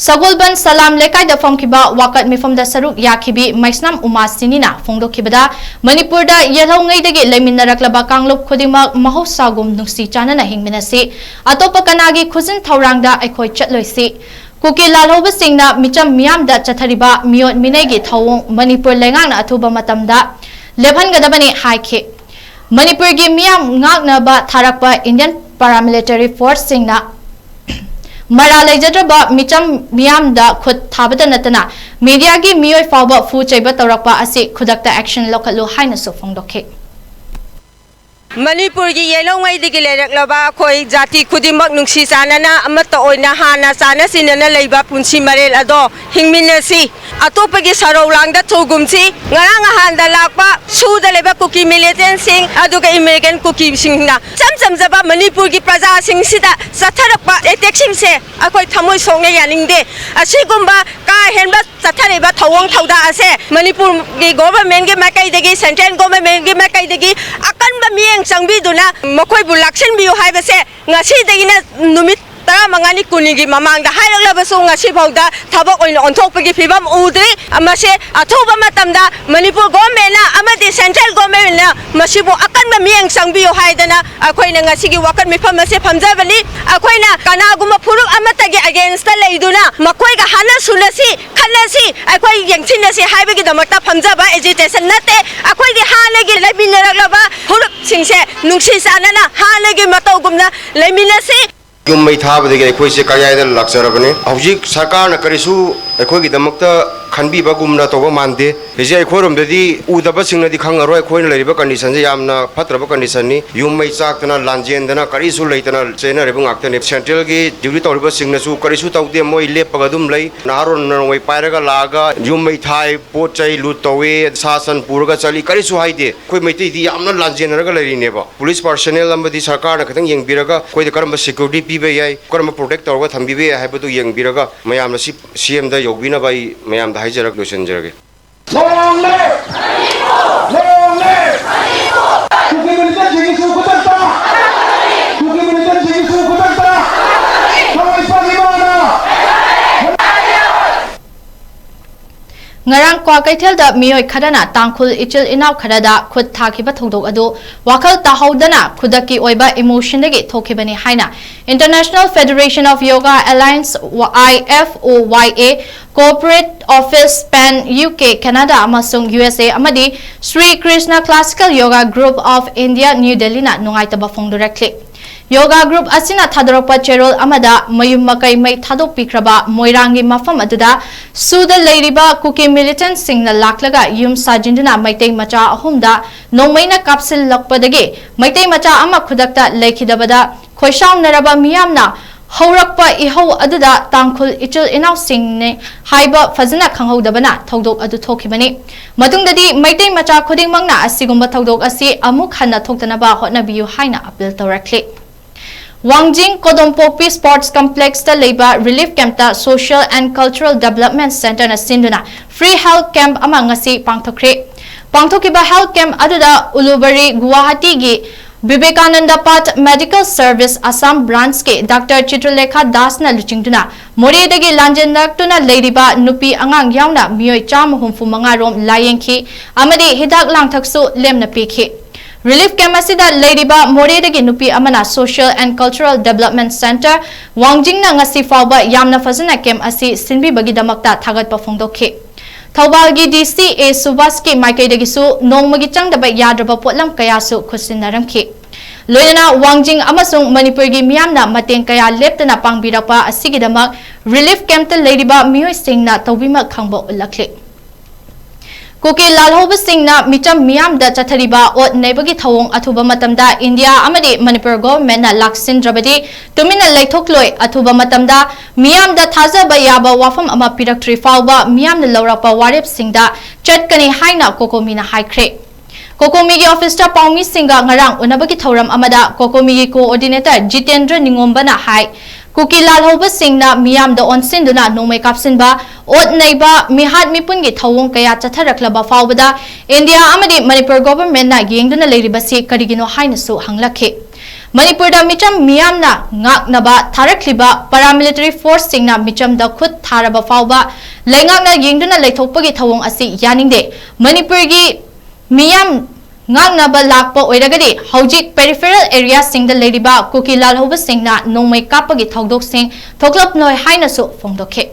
ꯁꯒꯣꯜꯕꯟ ꯁꯂꯥꯝ ꯂꯩꯀꯥꯏꯗ ꯐꯝꯈꯤꯕ ꯋꯥꯀꯠ ꯃꯤꯐꯝꯗ ꯁꯔꯨꯛ ꯌꯥꯈꯤꯕꯤ ꯃꯩꯁꯅꯥꯝ ꯎꯃꯥꯁꯤꯅꯤꯅ ꯐꯣꯡꯗꯣꯛꯈꯤꯕꯗ, ꯃꯅꯤꯄꯨꯔꯗ ꯌꯦꯜꯍꯧꯉꯩꯗꯒꯤ ꯂꯩꯃꯤꯟꯅꯔꯛꯂꯕ ꯀꯥꯡꯂꯨꯞ ꯈꯨꯗꯤꯡꯃꯛ ꯃꯍꯧꯁꯥꯒꯨꯝ ꯅꯨꯡꯁꯤ ꯆꯥꯟꯅꯅ ꯍꯤꯡꯃꯤꯟꯅꯁꯤ꯫ ꯑꯇꯣꯞꯄ ꯀꯅꯥꯒꯤ ꯈꯨꯖꯤꯟ ꯊꯧꯔꯥꯡꯗ ꯑꯩꯈꯣꯏ ꯆꯠꯂꯣꯏꯁꯤ꯫ ꯀꯨꯀꯤ ꯂꯥꯜꯍꯧꯕꯁꯤꯡꯅ ꯃꯤꯆꯝ ꯃꯤꯌꯥꯝꯗ ꯆꯠꯊꯔꯤꯕ ꯃꯤꯑꯣꯠ ꯃꯤꯅꯩꯒꯤ ꯊꯧꯑꯣꯡ ꯃꯅꯤꯄꯨꯔ ꯂꯩꯉꯥꯛꯅ ꯑꯊꯨꯕ ꯃꯇꯝꯗ ꯂꯦꯞꯍꯟꯒꯗꯕꯅꯤ ꯍꯥꯏꯈꯤ꯫ ꯃꯅꯤꯄꯨꯔꯒꯤ ꯃꯤꯌꯥꯝ ꯉꯥꯛꯅꯕ ꯊꯥꯔꯛꯄ ꯏꯟꯗꯤꯌꯟ ꯄꯥꯔꯥꯃꯤꯂꯤꯇꯔꯤ ꯐꯣꯔꯁꯁꯤꯡꯅ ꯃꯔꯥ ꯂꯩꯖꯗ꯭ꯔꯕ ꯃꯤꯆꯝ ꯃꯤꯌꯥꯝꯗ ꯈꯨꯠ ꯊꯥꯕꯇ ꯅꯠꯇꯅ ꯃꯤꯗꯤꯌꯥꯒꯤ ꯃꯤꯑꯣꯏ ꯐꯥꯎꯕ ꯐꯨ ꯆꯩꯕ ꯇꯧꯔꯛꯄ ꯑꯁꯤ ꯈꯨꯗꯛꯇ ꯑꯦꯛꯁꯟ ꯂꯧꯈꯠꯂꯨ ꯍꯥꯏꯅꯁꯨ ꯐꯣꯡꯗꯣꯛꯈꯤ꯫ ꯃꯅꯤꯄꯨꯔꯒꯤ ꯌꯦꯜꯍꯧꯉꯩꯗꯒꯤ ꯂꯩꯔꯛꯂꯕ ꯑꯩꯈꯣꯏ ꯖꯥꯇꯤ ꯈꯨꯗꯤꯡꯃꯛ ꯅꯨꯡꯁꯤ ꯆꯥꯟꯅꯅ ꯑꯃꯠꯇ ꯑꯣꯏꯅ ꯍꯥꯟꯅ ꯆꯥꯟꯅ ꯁꯤꯟꯅꯅ ꯂꯩꯕ ꯄꯨꯟꯁꯤ ꯃꯔꯦꯜ ꯑꯗꯣ ꯍꯤꯡꯃꯤꯟꯅꯁꯤ꯫ ꯑꯇꯣꯞꯄꯒꯤ ꯁꯔꯧ ꯂꯥꯡꯗ ꯊꯨꯒꯨꯝꯁꯤ꯫ ꯉꯔꯥꯡ ꯅꯍꯥꯟꯗ ꯂꯥꯛꯄ ꯁꯨꯗ ꯂꯩꯕ ꯀꯨꯀꯤ ꯃꯤꯂꯤꯇꯦꯟꯁꯤꯡ ꯑꯗꯨꯒ ꯏꯃꯤꯒ꯭ꯔꯦꯟ ꯀꯨꯀꯤꯁꯤꯡꯅ ꯏꯆꯝ ꯆꯝꯖꯕ ꯃꯅꯤꯄꯨꯔꯒꯤ ꯄ꯭ꯔꯖꯥꯁꯤꯡꯁꯤꯗ ꯆꯠꯊꯔꯛꯄ ꯑꯦꯇꯦꯛꯁꯤꯡꯁꯦ ꯑꯩꯈꯣꯏ ꯊꯃꯣꯏ ꯁꯣꯛꯅ ꯌꯥꯅꯤꯡꯗꯦ꯫ ꯑꯁꯤꯒꯨꯝꯕ ꯀꯥ ꯍꯦꯟꯕ ꯆꯠꯊꯔꯤꯕ ꯊꯧꯑꯣꯡ ꯊꯧꯗꯥ ꯑꯁꯦ ꯃꯅꯤꯄꯨꯔꯒꯤ ꯒꯣꯚꯔꯟꯃꯦꯟꯒꯤ ꯃꯥꯏꯀꯩꯗꯒꯤ, ꯁꯦꯟꯇ꯭ꯔꯦꯜ ꯒꯣꯚꯔꯟꯃꯦꯟꯒꯤ ꯃꯥꯏꯀꯩꯗꯒꯤ ꯑꯀꯟꯕ ꯃꯤꯠꯌꯦꯡ ꯆꯪꯕꯤꯗꯨꯅ ꯃꯈꯣꯏꯕꯨ ꯂꯥꯛꯁꯤꯟꯕꯤꯌꯨ ꯍꯥꯏꯕꯁꯦ ꯉꯁꯤꯗꯒꯤꯅ ꯅꯨꯃꯤꯠ ꯇꯔꯥꯃꯉꯥꯅꯤ, ꯀꯨꯟꯅꯤꯒꯤ ꯃꯃꯥꯡꯗ ꯍꯥꯏꯔꯛꯂꯕꯁꯨ ꯉꯁꯤ ꯐꯥꯎꯗ ꯊꯕꯛ ꯑꯣꯏꯅ ꯑꯣꯟꯊꯣꯛꯄꯒꯤ ꯐꯤꯕꯝ ꯎꯗ꯭ꯔꯤ꯫ ꯃꯁꯦ ꯑꯊꯨꯕ ꯃꯇꯝꯗ ꯃꯅꯤꯄꯨꯔ ꯒꯣꯚꯔꯟꯃꯦꯟꯅ ꯑꯃꯗꯤ ꯁꯦꯟꯇ꯭ꯔꯦꯜ ꯒꯣꯚꯔꯟꯃꯦꯟꯅ ꯃꯁꯤꯕꯨ ꯑꯀꯟꯕ ꯃꯤꯠꯌꯦꯡ ꯆꯪꯕꯤꯌꯨ ꯍꯥꯏꯗꯅ ꯑꯩꯈꯣꯏꯅ ꯉꯁꯤꯒꯤ ꯋꯥꯀꯠ ꯃꯤꯐꯝ ꯑꯁꯦ ꯐꯝꯖꯕꯅꯤ꯫ ꯑꯩꯈꯣꯏꯅ ꯀꯅꯥꯒꯨꯝꯕ ꯐꯨꯔꯨꯞ ꯑꯃꯠꯇꯒꯤ ꯑꯒꯦꯟꯁꯇ ꯂꯩꯗꯨꯅ ꯃꯈꯣꯏꯒ ꯍꯥꯟꯅ ꯁꯨꯅꯁꯤ, ꯈꯠꯅꯁꯤ, ꯑꯩꯈꯣꯏ ꯌꯦꯡꯊꯤꯅꯁꯤ ꯍꯥꯏꯕꯒꯤꯗꯃꯛꯇ ꯐꯝꯖꯕ ꯑꯦꯖꯤꯇꯦꯁꯟ ꯅꯠꯇꯦ꯫ ꯑꯩꯈꯣꯏꯗꯤ ꯍꯥꯟꯅꯒꯤ ꯂꯩꯃꯤꯟꯅꯔꯛꯂꯕ ꯐꯨꯔꯨꯞꯁꯤꯡꯁꯦ ꯅꯨꯡꯁꯤ ꯆꯥꯟꯅꯅ ꯍꯥꯟꯅꯒꯤ ꯃꯇꯧꯒꯨꯝꯅ ꯂꯩꯃꯤꯟꯅꯁꯤ꯫ ꯌꯨꯝ ꯃꯩ ꯊꯥꯕꯗꯒꯤ ꯑꯩꯈꯣꯏꯁꯦ ꯀꯥꯌꯥꯏꯗ ꯂꯥꯛꯆꯔꯕꯅꯤ꯫ ꯍꯧꯖꯤꯛ ꯁꯔꯀꯥꯔꯅ ꯀꯔꯤꯁꯨ ꯑꯩꯈꯣꯏꯒꯤꯗꯃꯛꯇ ꯈꯟꯕꯤꯕꯒꯨꯝꯅ ꯇꯧꯕ ꯃꯥꯟꯗꯦ꯫ ꯍꯧꯖꯤꯛ ꯑꯩꯈꯣꯏꯔꯣꯝꯗꯗꯤ ꯎꯗꯕꯁꯤꯡꯅꯗꯤ ꯈꯪꯉꯔꯣꯏ꯫ ꯑꯩꯈꯣꯏꯅ ꯂꯩꯔꯤꯕ conditionꯁꯦ ꯌꯥꯝꯅ ꯐꯠꯇ꯭ꯔꯕ conditionꯅꯤ꯫ ꯌꯨꯝ ꯃꯩ ꯆꯥꯛꯇꯅ, ꯂꯥꯟꯖꯦꯟꯗꯅ, ꯀꯔꯤꯁꯨ ꯂꯩꯇꯅ ꯆꯦꯟꯅꯔꯤꯕ ꯉꯥꯛꯇꯅꯤ꯫ Centralꯒꯤ duty ꯇꯧꯔꯤꯕꯁꯤꯡꯅꯁꯨ ꯀꯔꯤꯁꯨ ꯇꯧꯗꯦ, ꯃꯣꯏ ꯂꯦꯞꯄꯒ ꯑꯗꯨꯝ ꯂꯩ꯫ ꯅꯍꯥꯔꯣꯟ ꯅꯣꯡꯃꯩ ꯄꯥꯏꯔꯒ ꯂꯥꯛꯑꯒ ꯌꯨꯝ ꯃꯩ ꯊꯥꯏ, ꯄꯣꯠ ꯆꯩ ꯂꯨꯠ ꯇꯧꯏ, ꯁꯥ ꯁꯟ ꯄꯨꯔꯒ ꯆꯠꯂꯤ, ꯀꯔꯤꯁꯨ ꯍꯥꯏꯗꯦ꯫ ꯑꯩꯈꯣꯏ ꯃꯩꯇꯩꯗꯤ ꯌꯥꯝꯅ ꯂꯥꯟꯖꯦꯟꯅꯔꯒ ꯂꯩꯔꯤꯅꯦꯕ꯫ Police personnel ꯑꯃꯗꯤ ꯁꯔꯀꯥꯔꯅ ꯈꯤꯇꯪ ꯌꯦꯡꯕꯤꯔꯒ ꯑꯩꯈꯣꯏꯗ ꯀꯔꯝꯕ security ꯄꯤꯕ ꯌꯥꯏ, ꯀꯔꯝꯕ protect ꯇꯧꯔꯒ ꯊꯝꯕꯤꯕ ꯌꯥꯏ ꯍꯥꯏꯕꯗꯨ ꯌꯦꯡꯕꯤꯔꯒ ꯃꯌꯥꯝꯅ ꯁꯤ CMꯗ ꯌꯧꯕꯤꯅꯕ ꯑꯩ ꯃꯌꯥꯝꯗ ꯍꯥꯏꯖꯔꯒ ꯂꯣꯏꯁꯤꯟꯖꯔꯒꯦ꯫ Long live! Long live! ꯀꯨꯀꯤ militant ꯁꯤꯡꯒꯤꯁꯨ ꯈꯨꯗꯛꯇ! ꯀꯨꯀꯤ militant ꯁꯤꯡꯒꯤꯁꯨ ꯈꯨꯗꯛꯇ! ꯊꯋꯥꯏ ꯄꯥꯟꯕꯤ ꯃꯥꯅ! ꯉꯔꯥꯡ ꯀ꯭ꯋꯥꯀꯩꯊꯦꯜꯗ ꯃꯤꯑꯣꯏ ꯈꯔꯅ ꯇꯥꯡꯈꯨꯜ ꯏꯆꯤꯜ ꯏꯅꯥꯎ ꯈꯔꯗ ꯈꯨꯠ ꯊꯥꯈꯤꯕ ꯊꯧꯗꯣꯛ ꯑꯗꯨ ꯋꯥꯈꯜ ꯇꯥꯍꯧꯗꯅ ꯈꯨꯗꯛꯀꯤ ꯑꯣꯏꯕ emotionꯗꯒꯤ ꯊꯣꯛꯈꯤꯕꯅꯤ ꯍꯥꯏꯅ International Federation of Yoga Alliance, IFOYA, Corporate Office, Pan UK, Canada ꯑꯃꯁꯨꯡ USA ꯑꯃꯗꯤ Sri Krishna Classical Yoga Group of India, New Delhiꯅ ꯅꯨꯡꯉꯥꯏꯇꯕ ꯐꯣꯡꯗꯣꯔꯛꯂꯤ꯫ Yoga group ꯑꯁꯤꯅ ꯊꯥꯗꯣꯔꯛꯄ ꯆꯦꯔꯣꯜ ꯑꯃꯗ ꯃꯌꯨꯝ ꯃꯀꯩ ꯃꯩ ꯊꯥꯗꯣꯛꯄꯤꯈ꯭ꯔꯕ ꯃꯣꯏꯔꯥꯡꯒꯤ ꯃꯐꯝ ꯑꯗꯨꯗ ꯁꯨꯗ ꯂꯩꯔꯤꯕ ꯀꯨꯀꯤ militantꯁꯤꯡꯅ ꯂꯥꯛꯂꯒ ꯌꯨꯝ ꯁꯥꯖꯤꯟꯗꯨꯅ ꯃꯩꯇꯩ ꯃꯆꯥ ꯑꯍꯨꯝꯗ ꯅꯣꯡꯃꯩꯅ ꯀꯥꯞꯁꯤꯜꯂꯛꯄꯗꯒꯤ ꯃꯩꯇꯩ ꯃꯆꯥ ꯑꯃ ꯈꯨꯗꯛꯇ ꯂꯩꯈꯤꯗꯕꯗ ꯈꯣꯏꯁꯥꯎꯅꯔꯕ ꯃꯤꯌꯥꯝꯅ ꯍꯧꯔꯛꯄ ꯏꯍꯧ ꯑꯗꯨꯗ ꯇꯥꯡꯈꯨꯜ ꯏꯆꯤꯜ ꯏꯅꯥꯎꯁꯤꯡꯅꯤ ꯍꯥꯏꯕ ꯐꯖꯅ ꯈꯪꯍꯧꯗꯕꯅ ꯊꯧꯗꯣꯛ ꯑꯗꯨ ꯊꯣꯛꯈꯤꯕꯅꯤ꯫ ꯃꯇꯨꯡꯗꯗꯤ ꯃꯩꯇꯩ ꯃꯆꯥ ꯈꯨꯗꯤꯡꯃꯛꯅ ꯑꯁꯤꯒꯨꯝꯕ ꯊꯧꯗꯣꯛ ꯑꯁꯤ ꯑꯃꯨꯛ ꯍꯟꯅ ꯊꯣꯛꯇꯅꯕ ꯍꯣꯠꯅꯕꯤꯌꯨ ꯍꯥꯏꯅ appeal ꯇꯧꯔꯛꯂꯤ꯫ ꯋꯥꯡꯖꯤꯡ ꯀꯣꯗꯣꯝꯄꯣꯛꯄꯤ Sports Complexꯇ ꯂꯩꯕ Relief Campꯇ Social and Cultural Development Centreꯅ ꯁꯤꯟꯗꯨꯅ free health camp ꯑꯃ ꯉꯁꯤ ꯄꯥꯡꯊꯣꯛꯈ꯭ꯔꯦ꯫ ꯄꯥꯡꯊꯣꯛꯈꯤꯕ health camp ꯑꯗꯨꯗ ꯎꯂꯨꯕꯔꯤ ꯒꯨꯋꯥꯍꯥꯇꯤꯒꯤ ꯕꯤꯕꯦꯀꯥꯅꯟꯗ ꯄꯥꯠ Medical Service Assam Branchꯀꯤ Doctor Chitralekha ꯗꯥꯁꯅ ꯂꯨꯆꯤꯡꯗꯨꯅ ꯃꯣꯔꯦꯗꯒꯤ ꯂꯥꯟꯖꯦꯟꯅꯔꯛꯇꯨꯅ ꯂꯩꯔꯤꯕ ꯅꯨꯄꯤ ꯑꯉꯥꯡ ꯌꯥꯎꯅ ꯃꯤꯑꯣꯏ ꯆꯥꯝꯃ ꯍꯨꯝꯐꯨ ꯃꯉꯥ ꯔꯣꯝ ꯂꯥꯌꯦꯡꯈꯤ ꯑꯃꯗꯤ ꯍꯤꯗꯥꯛ ꯂꯥꯡꯊꯛꯁꯨ ꯂꯦꯝꯅ ꯄꯤꯈꯤ꯫ Relief camp ꯑꯁꯤꯗ ꯂꯩꯔꯤꯕ ꯃꯣꯔꯦꯗꯒꯤ ꯅꯨꯄꯤ ꯑꯃꯅ Social and Cultural Development Centre ꯋꯥꯡꯖꯤꯡꯅ ꯉꯁꯤ ꯐꯥꯎꯕ ꯌꯥꯝꯅ ꯐꯖꯅ camp ꯑꯁꯤ ꯁꯤꯟꯕꯤꯕꯒꯤꯗꯃꯛꯇ ꯊꯥꯒꯠꯄ ꯐꯣꯡꯗꯣꯛꯈꯤ꯫ ꯊꯧꯕꯥꯜꯒꯤ DC ꯑꯦ ꯁꯨꯕꯥꯁꯀꯤ ꯃꯥꯏꯀꯩꯗꯒꯤꯁꯨ ꯅꯣꯡꯃꯒꯤ ꯆꯪꯗꯕ ꯌꯥꯗ꯭ꯔꯕ ꯄꯣꯠꯂꯝ ꯀꯌꯥꯁꯨ ꯈꯨꯠꯁꯤꯟꯅꯔꯝꯈꯤ꯫ ꯂꯣꯏꯅꯅ ꯋꯥꯡꯖꯤꯡ ꯑꯃꯁꯨꯡ ꯃꯅꯤꯄꯨꯔꯒꯤ ꯃꯤꯌꯥꯝꯅ ꯃꯇꯦꯡ ꯀꯌꯥ ꯂꯦꯞꯇꯅ ꯄꯥꯡꯕꯤꯔꯛꯄ ꯑꯁꯤꯒꯤꯗꯃꯛ ꯔꯤꯂꯤꯐ ꯀꯦꯝꯞꯇ ꯂꯩꯔꯤꯕ ꯃꯤꯑꯣꯏꯁꯤꯡꯅ ꯇꯧꯕꯤꯃꯜ ꯈꯪꯕ ꯎꯠꯂꯛꯂꯤ꯫ ꯀꯨꯀꯤ ꯂꯥꯜꯍꯧꯕꯁꯤꯡꯅ ꯃꯤꯆꯝ ꯃꯤꯌꯥꯝꯗ ꯆꯠꯊꯔꯤꯕ ꯑꯣꯠ ꯅꯩꯕꯒꯤ ꯊꯧꯑꯣꯡ ꯑꯊꯨꯕ ꯃꯇꯝꯗ ꯏꯟꯗꯤꯌꯥ ꯑꯃꯗꯤ ꯃꯅꯤꯄꯨꯔ ꯒꯣꯚꯔꯟꯃꯦꯟꯠꯅ ꯂꯥꯛꯁꯤꯟꯗ꯭ꯔꯕꯗꯤ ꯇꯨꯃꯤꯟꯅ ꯂꯩꯊꯣꯛꯂꯣꯏ꯫ ꯑꯊꯨꯕ ꯃꯇꯝꯗ ꯃꯤꯌꯥꯝꯗ ꯊꯥꯖꯕ ꯌꯥꯕ ꯋꯥꯐꯝ ꯑꯃ ꯄꯤꯔꯛꯇ꯭ꯔꯤ ꯐꯥꯎꯕ ꯃꯤꯌꯥꯝꯅ ꯂꯧꯔꯛꯄ ꯋꯥꯔꯦꯞꯁꯤꯡꯗ ꯆꯠꯀꯅꯤ ꯍꯥꯏꯅ ꯀꯣꯀꯣꯃꯤꯅ ꯍꯥꯏꯈ꯭ꯔꯦ꯫ ꯀꯣꯀꯣꯃꯤꯒꯤ ꯑꯣꯐꯤꯁꯇ ꯄꯥꯎꯃꯤꯁꯤꯡꯒ ꯉꯔꯥꯡ ꯎꯅꯕꯒꯤ ꯊꯧꯔꯝ ꯑꯃꯗ ꯀꯣꯀꯣꯃꯤꯒꯤ ꯀꯣꯑꯣꯔꯗꯤꯅꯦꯇꯔ ꯖꯤꯇꯦꯟꯗ꯭ꯔ ꯅꯤꯉꯣꯝꯕꯅ ꯍꯥꯏ, ꯀꯨꯀꯤ ꯂꯥꯜꯍꯧꯕꯁꯤꯡꯅ ꯃꯤꯌꯥꯝꯗ ꯑꯣꯟꯁꯤꯟꯗꯨꯅ ꯅꯣꯡꯃꯩ ꯀꯥꯞꯁꯤꯟꯕ, ꯑꯣꯠ ꯅꯩꯕ, ꯃꯤꯍꯥꯠ ꯃꯤꯄꯨꯟꯒꯤ ꯊꯧꯑꯣꯡ ꯀꯌꯥ ꯆꯠꯊꯔꯛꯂꯕ ꯐꯥꯎꯕꯗ ꯏꯟꯗꯤꯌꯥ ꯑꯃꯗꯤ ꯃꯅꯤꯄꯨꯔ ꯒꯣꯚꯔꯟꯃꯦꯟꯠꯅ ꯌꯦꯡꯗꯨꯅ ꯂꯩꯔꯤꯕꯁꯤ ꯀꯔꯤꯒꯤꯅꯣ ꯍꯥꯏꯅꯁꯨ ꯍꯪꯂꯛꯈꯤ꯫ ꯃꯅꯤꯄꯨꯔꯗ ꯃꯤꯆꯝ ꯃꯤꯌꯥꯝꯅ ꯉꯥꯛꯅꯕ ꯊꯥꯔꯛꯂꯤꯕ ꯄꯥꯔꯥꯃꯤꯂꯤꯇꯔꯤ ꯐꯣꯔꯁꯁꯤꯡꯅ ꯃꯤꯆꯝꯗ ꯈꯨꯠ ꯊꯥꯔꯕ ꯐꯥꯎꯕ ꯂꯩꯉꯥꯛꯅ ꯌꯦꯡꯗꯨꯅ ꯂꯩꯊꯣꯛꯄꯒꯤ ꯊꯧꯑꯣꯡ ꯑꯁꯤ ꯌꯥꯅꯤꯡꯗꯦ꯫ ꯃꯅꯤꯄꯨꯔꯒꯤ ꯃꯤꯌꯥꯝ ꯉꯥꯛꯅꯕ ꯂꯥꯛꯄ ꯑꯣꯏꯔꯒꯗꯤ ꯍꯧꯖꯤꯛ ꯄꯦꯔꯤꯐꯦꯔꯦꯜ ꯑꯦꯔꯤꯌꯥꯁꯤꯡꯗ ꯂꯩꯔꯤꯕ ꯀꯨꯀꯤ ꯂꯥꯜꯍꯧꯕꯁꯤꯡꯅ ꯅꯣꯡꯃꯩ ꯀꯥꯞꯄꯒꯤ ꯊꯧꯗꯣꯛꯁꯤꯡ ꯊꯣꯛꯂꯛꯂꯣꯏ ꯍꯥꯏꯅꯁꯨ ꯐꯣꯡꯗꯣꯛꯈꯤ꯫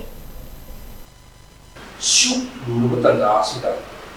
ꯁꯨꯛ ꯂꯨꯔꯕ ꯇꯥꯟꯖꯥ ꯑꯁꯤꯗ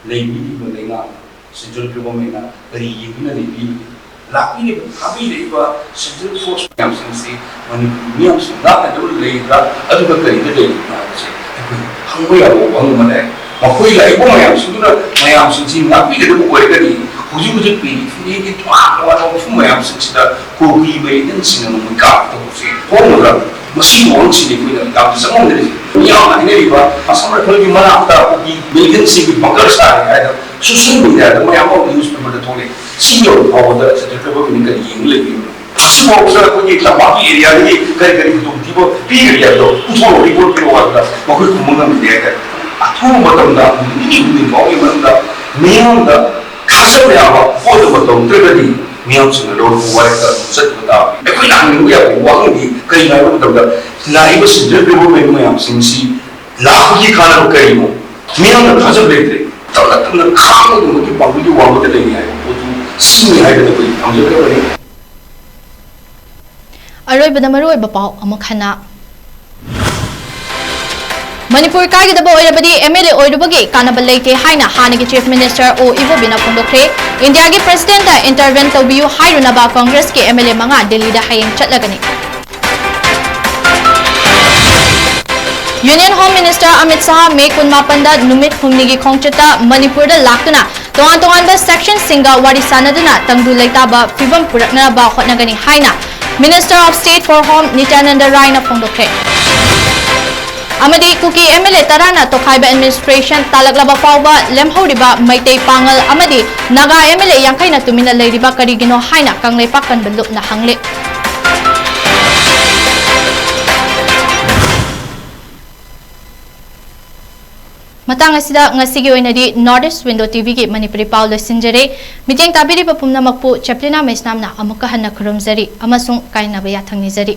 ꯂꯩꯕꯤꯔꯤꯕ ꯂꯩꯉꯥꯛꯅ, ꯁꯦꯟꯇ꯭ꯔꯦꯜ ꯒꯣꯚꯔꯟꯃꯦꯟꯠꯅ ꯀꯔꯤ ꯌꯦꯡꯗꯨꯅ ꯂꯩꯕꯤꯔꯤꯕꯅꯣ? ꯂꯥꯛꯄꯤꯔꯤꯕ, ꯊꯥꯕꯤꯔꯛꯏꯕ ꯁꯦꯟꯇ꯭ꯔꯦꯜ ꯐꯣꯔꯁ ꯃꯌꯥꯝꯁꯤꯡꯁꯤ ꯃꯅꯤꯄꯨꯔꯒꯤ ꯃꯤꯌꯥꯝꯁꯤꯡ ꯉꯥꯛꯅꯗꯨꯅ ꯂꯩꯔꯤꯕ꯭ꯔꯥ? ꯑꯗꯨꯒ ꯀꯔꯤꯗ ꯂꯩꯔꯤꯕꯅꯣ ꯍꯥꯏꯕꯁꯦ ꯑꯩꯈꯣꯏ ꯍꯪꯕ ꯌꯥꯕ ꯋꯥꯍꯪ ꯑꯃ ꯂꯩ꯫ ꯃꯈꯣꯏ ꯂꯥꯛꯏꯕ ꯃꯌꯥꯝꯁꯤꯡꯗꯨꯅ ꯃꯌꯥꯝꯁꯤꯡꯁꯤ ꯉꯥꯛꯄꯤꯒꯗꯕ ꯑꯣꯏꯔꯒꯗꯤ ꯍꯧꯖꯤꯛ ꯍꯧꯖꯤꯛ ꯄꯤꯔꯤ ꯐꯤꯔꯤꯒꯤ ꯇꯣꯉꯥꯟ ꯇꯣꯉꯥꯟꯕ ꯃꯐꯝ ꯃꯌꯥꯝꯁꯤꯡꯁꯤꯗ ꯀꯨꯀꯤ ꯃꯤꯂꯤꯇꯦꯟꯠꯁꯤꯡꯅ ꯅꯣꯡꯃꯩ ꯀꯥꯞꯄ ꯇꯧꯕꯁꯤ ꯍꯣꯡꯒꯗ꯭ꯔꯥ? ꯃꯁꯤꯒꯤ ꯋꯥꯍꯪꯁꯤꯅꯤ ꯑꯩꯈꯣꯏꯅ ꯌꯥꯝꯅ ꯆꯃꯝꯅꯔꯤꯁꯤ꯫ ꯃꯤꯌꯥꯝꯅ ꯍꯥꯏꯅꯔꯤꯕ ꯑꯁꯥꯝ ꯔꯥꯏꯐꯜꯒꯤ ꯃꯅꯥꯛꯇ ꯀꯨꯀꯤ ꯃꯤꯂꯤꯇꯦꯟꯠꯁꯤꯡꯒꯤ ꯕꯪꯀꯔ ꯁꯥꯔꯤ ꯍꯥꯏꯗꯅ ꯁꯣꯁꯤꯌꯦꯜ ꯃꯤꯗꯤꯌꯥꯗ ꯃꯌꯥꯝ ꯑꯃ ꯅ꯭ꯌꯨꯁ ꯄꯦꯄꯔꯗ ꯊꯣꯛꯂꯛꯏ꯫ ꯁꯤ ꯌꯧꯔꯕ ꯐꯥꯎꯕꯗ ꯁꯦꯟꯇ꯭ꯔꯦꯜ ꯒꯣꯚꯔꯟꯃꯦꯟꯠꯅ ꯀꯔꯤ ꯌꯦꯡꯉ ꯂꯩꯕꯤꯕꯅꯣ? ꯑꯁꯤꯐꯥꯎꯕꯗ ꯑꯩꯈꯣꯏꯒꯤ ꯇꯝꯄꯥꯛꯀꯤ ꯑꯦꯔꯤꯌꯥꯗꯒꯤ ꯀꯔꯤ ꯀꯔꯤ ꯈꯨꯗꯣꯡꯊꯤꯕ ꯄꯤꯒꯅꯤ ꯍꯥꯏꯕꯗꯣ ꯄꯨꯊꯣꯔꯛꯑꯣ, ꯔꯤꯄꯣꯔꯠ ꯄꯤꯔꯛꯑꯣ ꯍꯥꯏꯕꯗ ꯃꯈꯣꯏ ꯈꯨꯝꯕ ꯉꯝꯗꯦ ꯍꯥꯏꯇꯥꯔꯦ꯫ ꯑꯊꯨꯕ ꯃꯇꯝꯗ ꯅꯨꯃꯤꯠ ꯅꯤꯅꯤ ꯍꯨꯝꯅꯤ ꯐꯥꯎꯒꯤ ꯃꯅꯨꯡꯗ ꯃꯤꯌꯥꯝꯗ ꯊꯥꯖꯕ ꯌꯥꯕ ꯄꯣꯠ ꯑꯃ ꯇꯧꯗ꯭ꯔꯒꯗꯤ ꯃꯤꯌꯥꯝꯁꯤꯡꯅ ꯂꯧꯔꯛꯄ ꯋꯥꯔꯦꯞꯇ ꯑꯗꯨꯝ ꯆꯠꯈꯤꯕ ꯇꯥꯕꯅꯤ꯫ ꯑꯩꯈꯣꯏꯅ ꯍꯪꯅꯤꯡꯕ ꯌꯥꯕ ꯋꯥꯍꯪꯗꯤ ꯀꯔꯤꯅꯣ ꯍꯥꯏꯕ ꯃꯇꯝꯗ ꯂꯥꯛꯏꯕ ꯁꯦꯟꯇ꯭ꯔꯦꯜ ꯒꯣꯚꯔꯟꯃꯦꯟꯠ ꯃꯌꯥꯝꯁꯤꯡꯁꯤ ꯂꯥꯛꯄꯒꯤ ꯀꯥꯟꯅꯕ ꯀꯔꯤꯅꯣ? ꯃꯤꯌꯥꯝꯅ ꯊꯥꯖꯕ ꯂꯩꯇ꯭ꯔꯦ꯫ ꯇꯞꯅ ꯇꯞꯅ ꯈꯥꯡꯕꯒꯨꯝꯕꯒꯤ ꯄꯥꯝꯕꯩꯒꯤ ꯋꯥꯡꯃꯗ ꯂꯩꯔꯤ ꯍꯥꯏꯕ ꯄꯣꯠꯇꯨ ꯁꯤꯅꯤ ꯍꯥꯏꯗꯅ ꯑꯩꯈꯣꯏ ꯊꯝꯖꯒꯗꯕꯅꯤ꯫ ꯑꯔꯣꯏꯕꯗ ꯃꯔꯨꯑꯣꯏꯕ ꯄꯥꯎ ꯑꯃꯨꯛ ꯍꯟꯅ꯫ ꯃꯅꯤꯄꯨꯔ ꯀꯥꯏꯒꯗꯕ ꯑꯣꯏꯔꯕꯗꯤ MLA ꯑꯣꯏꯔꯨꯕꯒꯤ ꯀꯥꯟꯅꯕ ꯂꯩꯇꯦ ꯍꯥꯏꯅ ꯍꯥꯟꯅꯒꯤ Chief Minister ꯑꯣ ꯏꯕꯣꯕꯤꯅ ꯐꯣꯡꯗꯣꯛꯈ꯭ꯔꯦ꯫ ꯏꯟꯗꯤꯌꯥꯒꯤ Presidentꯇ intervene ꯇꯧꯕꯤꯌꯨ ꯍꯥꯏꯔꯨꯅꯕ Congressꯀꯤ MLA ꯃꯉꯥ ꯗꯤꯜꯂꯤꯗ ꯍꯌꯦꯡ ꯆꯠꯂꯒꯅꯤ꯫ Union Home Minister ꯑꯃꯤꯠ ꯁꯍꯥ ꯃꯦ ꯀꯨꯟꯃꯥꯄꯟꯗ ꯅꯨꯃꯤꯠ ꯍꯨꯝꯅꯤꯒꯤ ꯈꯣꯡꯆꯠꯇ ꯃꯅꯤꯄꯨꯔꯗ ꯂꯥꯛꯇꯨꯅ ꯇꯣꯉꯥꯟ ꯇꯣꯉꯥꯟꯕ sectionꯁꯤꯡꯒ ꯋꯥꯔꯤ ꯁꯥꯟꯅꯗꯨꯅ ꯇꯪꯗꯨ ꯂꯩꯇꯥꯕ ꯐꯤꯕꯝ ꯄꯨꯔꯛꯅꯕ ꯍꯣꯠꯅꯒꯅꯤ ꯍꯥꯏꯅ Minister of State for Home ꯅꯤꯇ꯭ꯌꯥꯅꯟꯗ ꯔꯥꯏꯅ ꯐꯣꯡꯗꯣꯛꯈ꯭ꯔꯦ꯫ ꯑꯃꯗꯤ ꯀꯨꯀꯤ MLA ꯇꯔꯥꯅ ꯇꯣꯈꯥꯏꯕ administration ꯇꯥꯂꯛꯂꯕ ꯐꯥꯎꯕ ꯂꯦꯝꯍꯧꯔꯤꯕ ꯃꯩꯇꯩ ꯄꯥꯉꯜ ꯑꯃꯗꯤ ꯅꯥꯒꯥ MLA ꯌꯥꯡꯈꯩꯅ ꯇꯨꯃꯤꯟꯅ ꯂꯩꯔꯤꯕ ꯀꯔꯤꯒꯤꯅꯣ ꯍꯥꯏꯅ ꯀꯪꯂꯩꯄꯥꯛ ꯀꯟꯕ ꯂꯨꯞꯅ ꯍꯪꯂꯤ꯫ ꯃꯇꯥꯡ ꯑꯁꯤꯗ ꯉꯁꯤꯒꯤ ꯑꯣꯏꯅꯗꯤ North East Window TVꯒꯤ ꯃꯅꯤꯄꯨꯔꯤ ꯄꯥꯎ ꯂꯣꯏꯁꯤꯟꯖꯔꯦ꯫ ꯃꯤꯠꯌꯦꯡ ꯇꯥꯕꯤꯔꯤꯕ ꯄꯨꯝꯅꯃꯛꯄꯨ ꯆꯦꯄ꯭ꯂꯤꯅꯥ ꯃꯩꯁꯅꯥꯝꯅ ꯑꯃꯨꯛꯀ ꯍꯟꯅ ꯈꯨꯔꯨꯝꯖꯔꯤ ꯑꯃꯁꯨꯡ ꯀꯥꯏꯅꯕ ꯌꯥꯊꯪ ꯅꯤꯖꯔꯤ꯫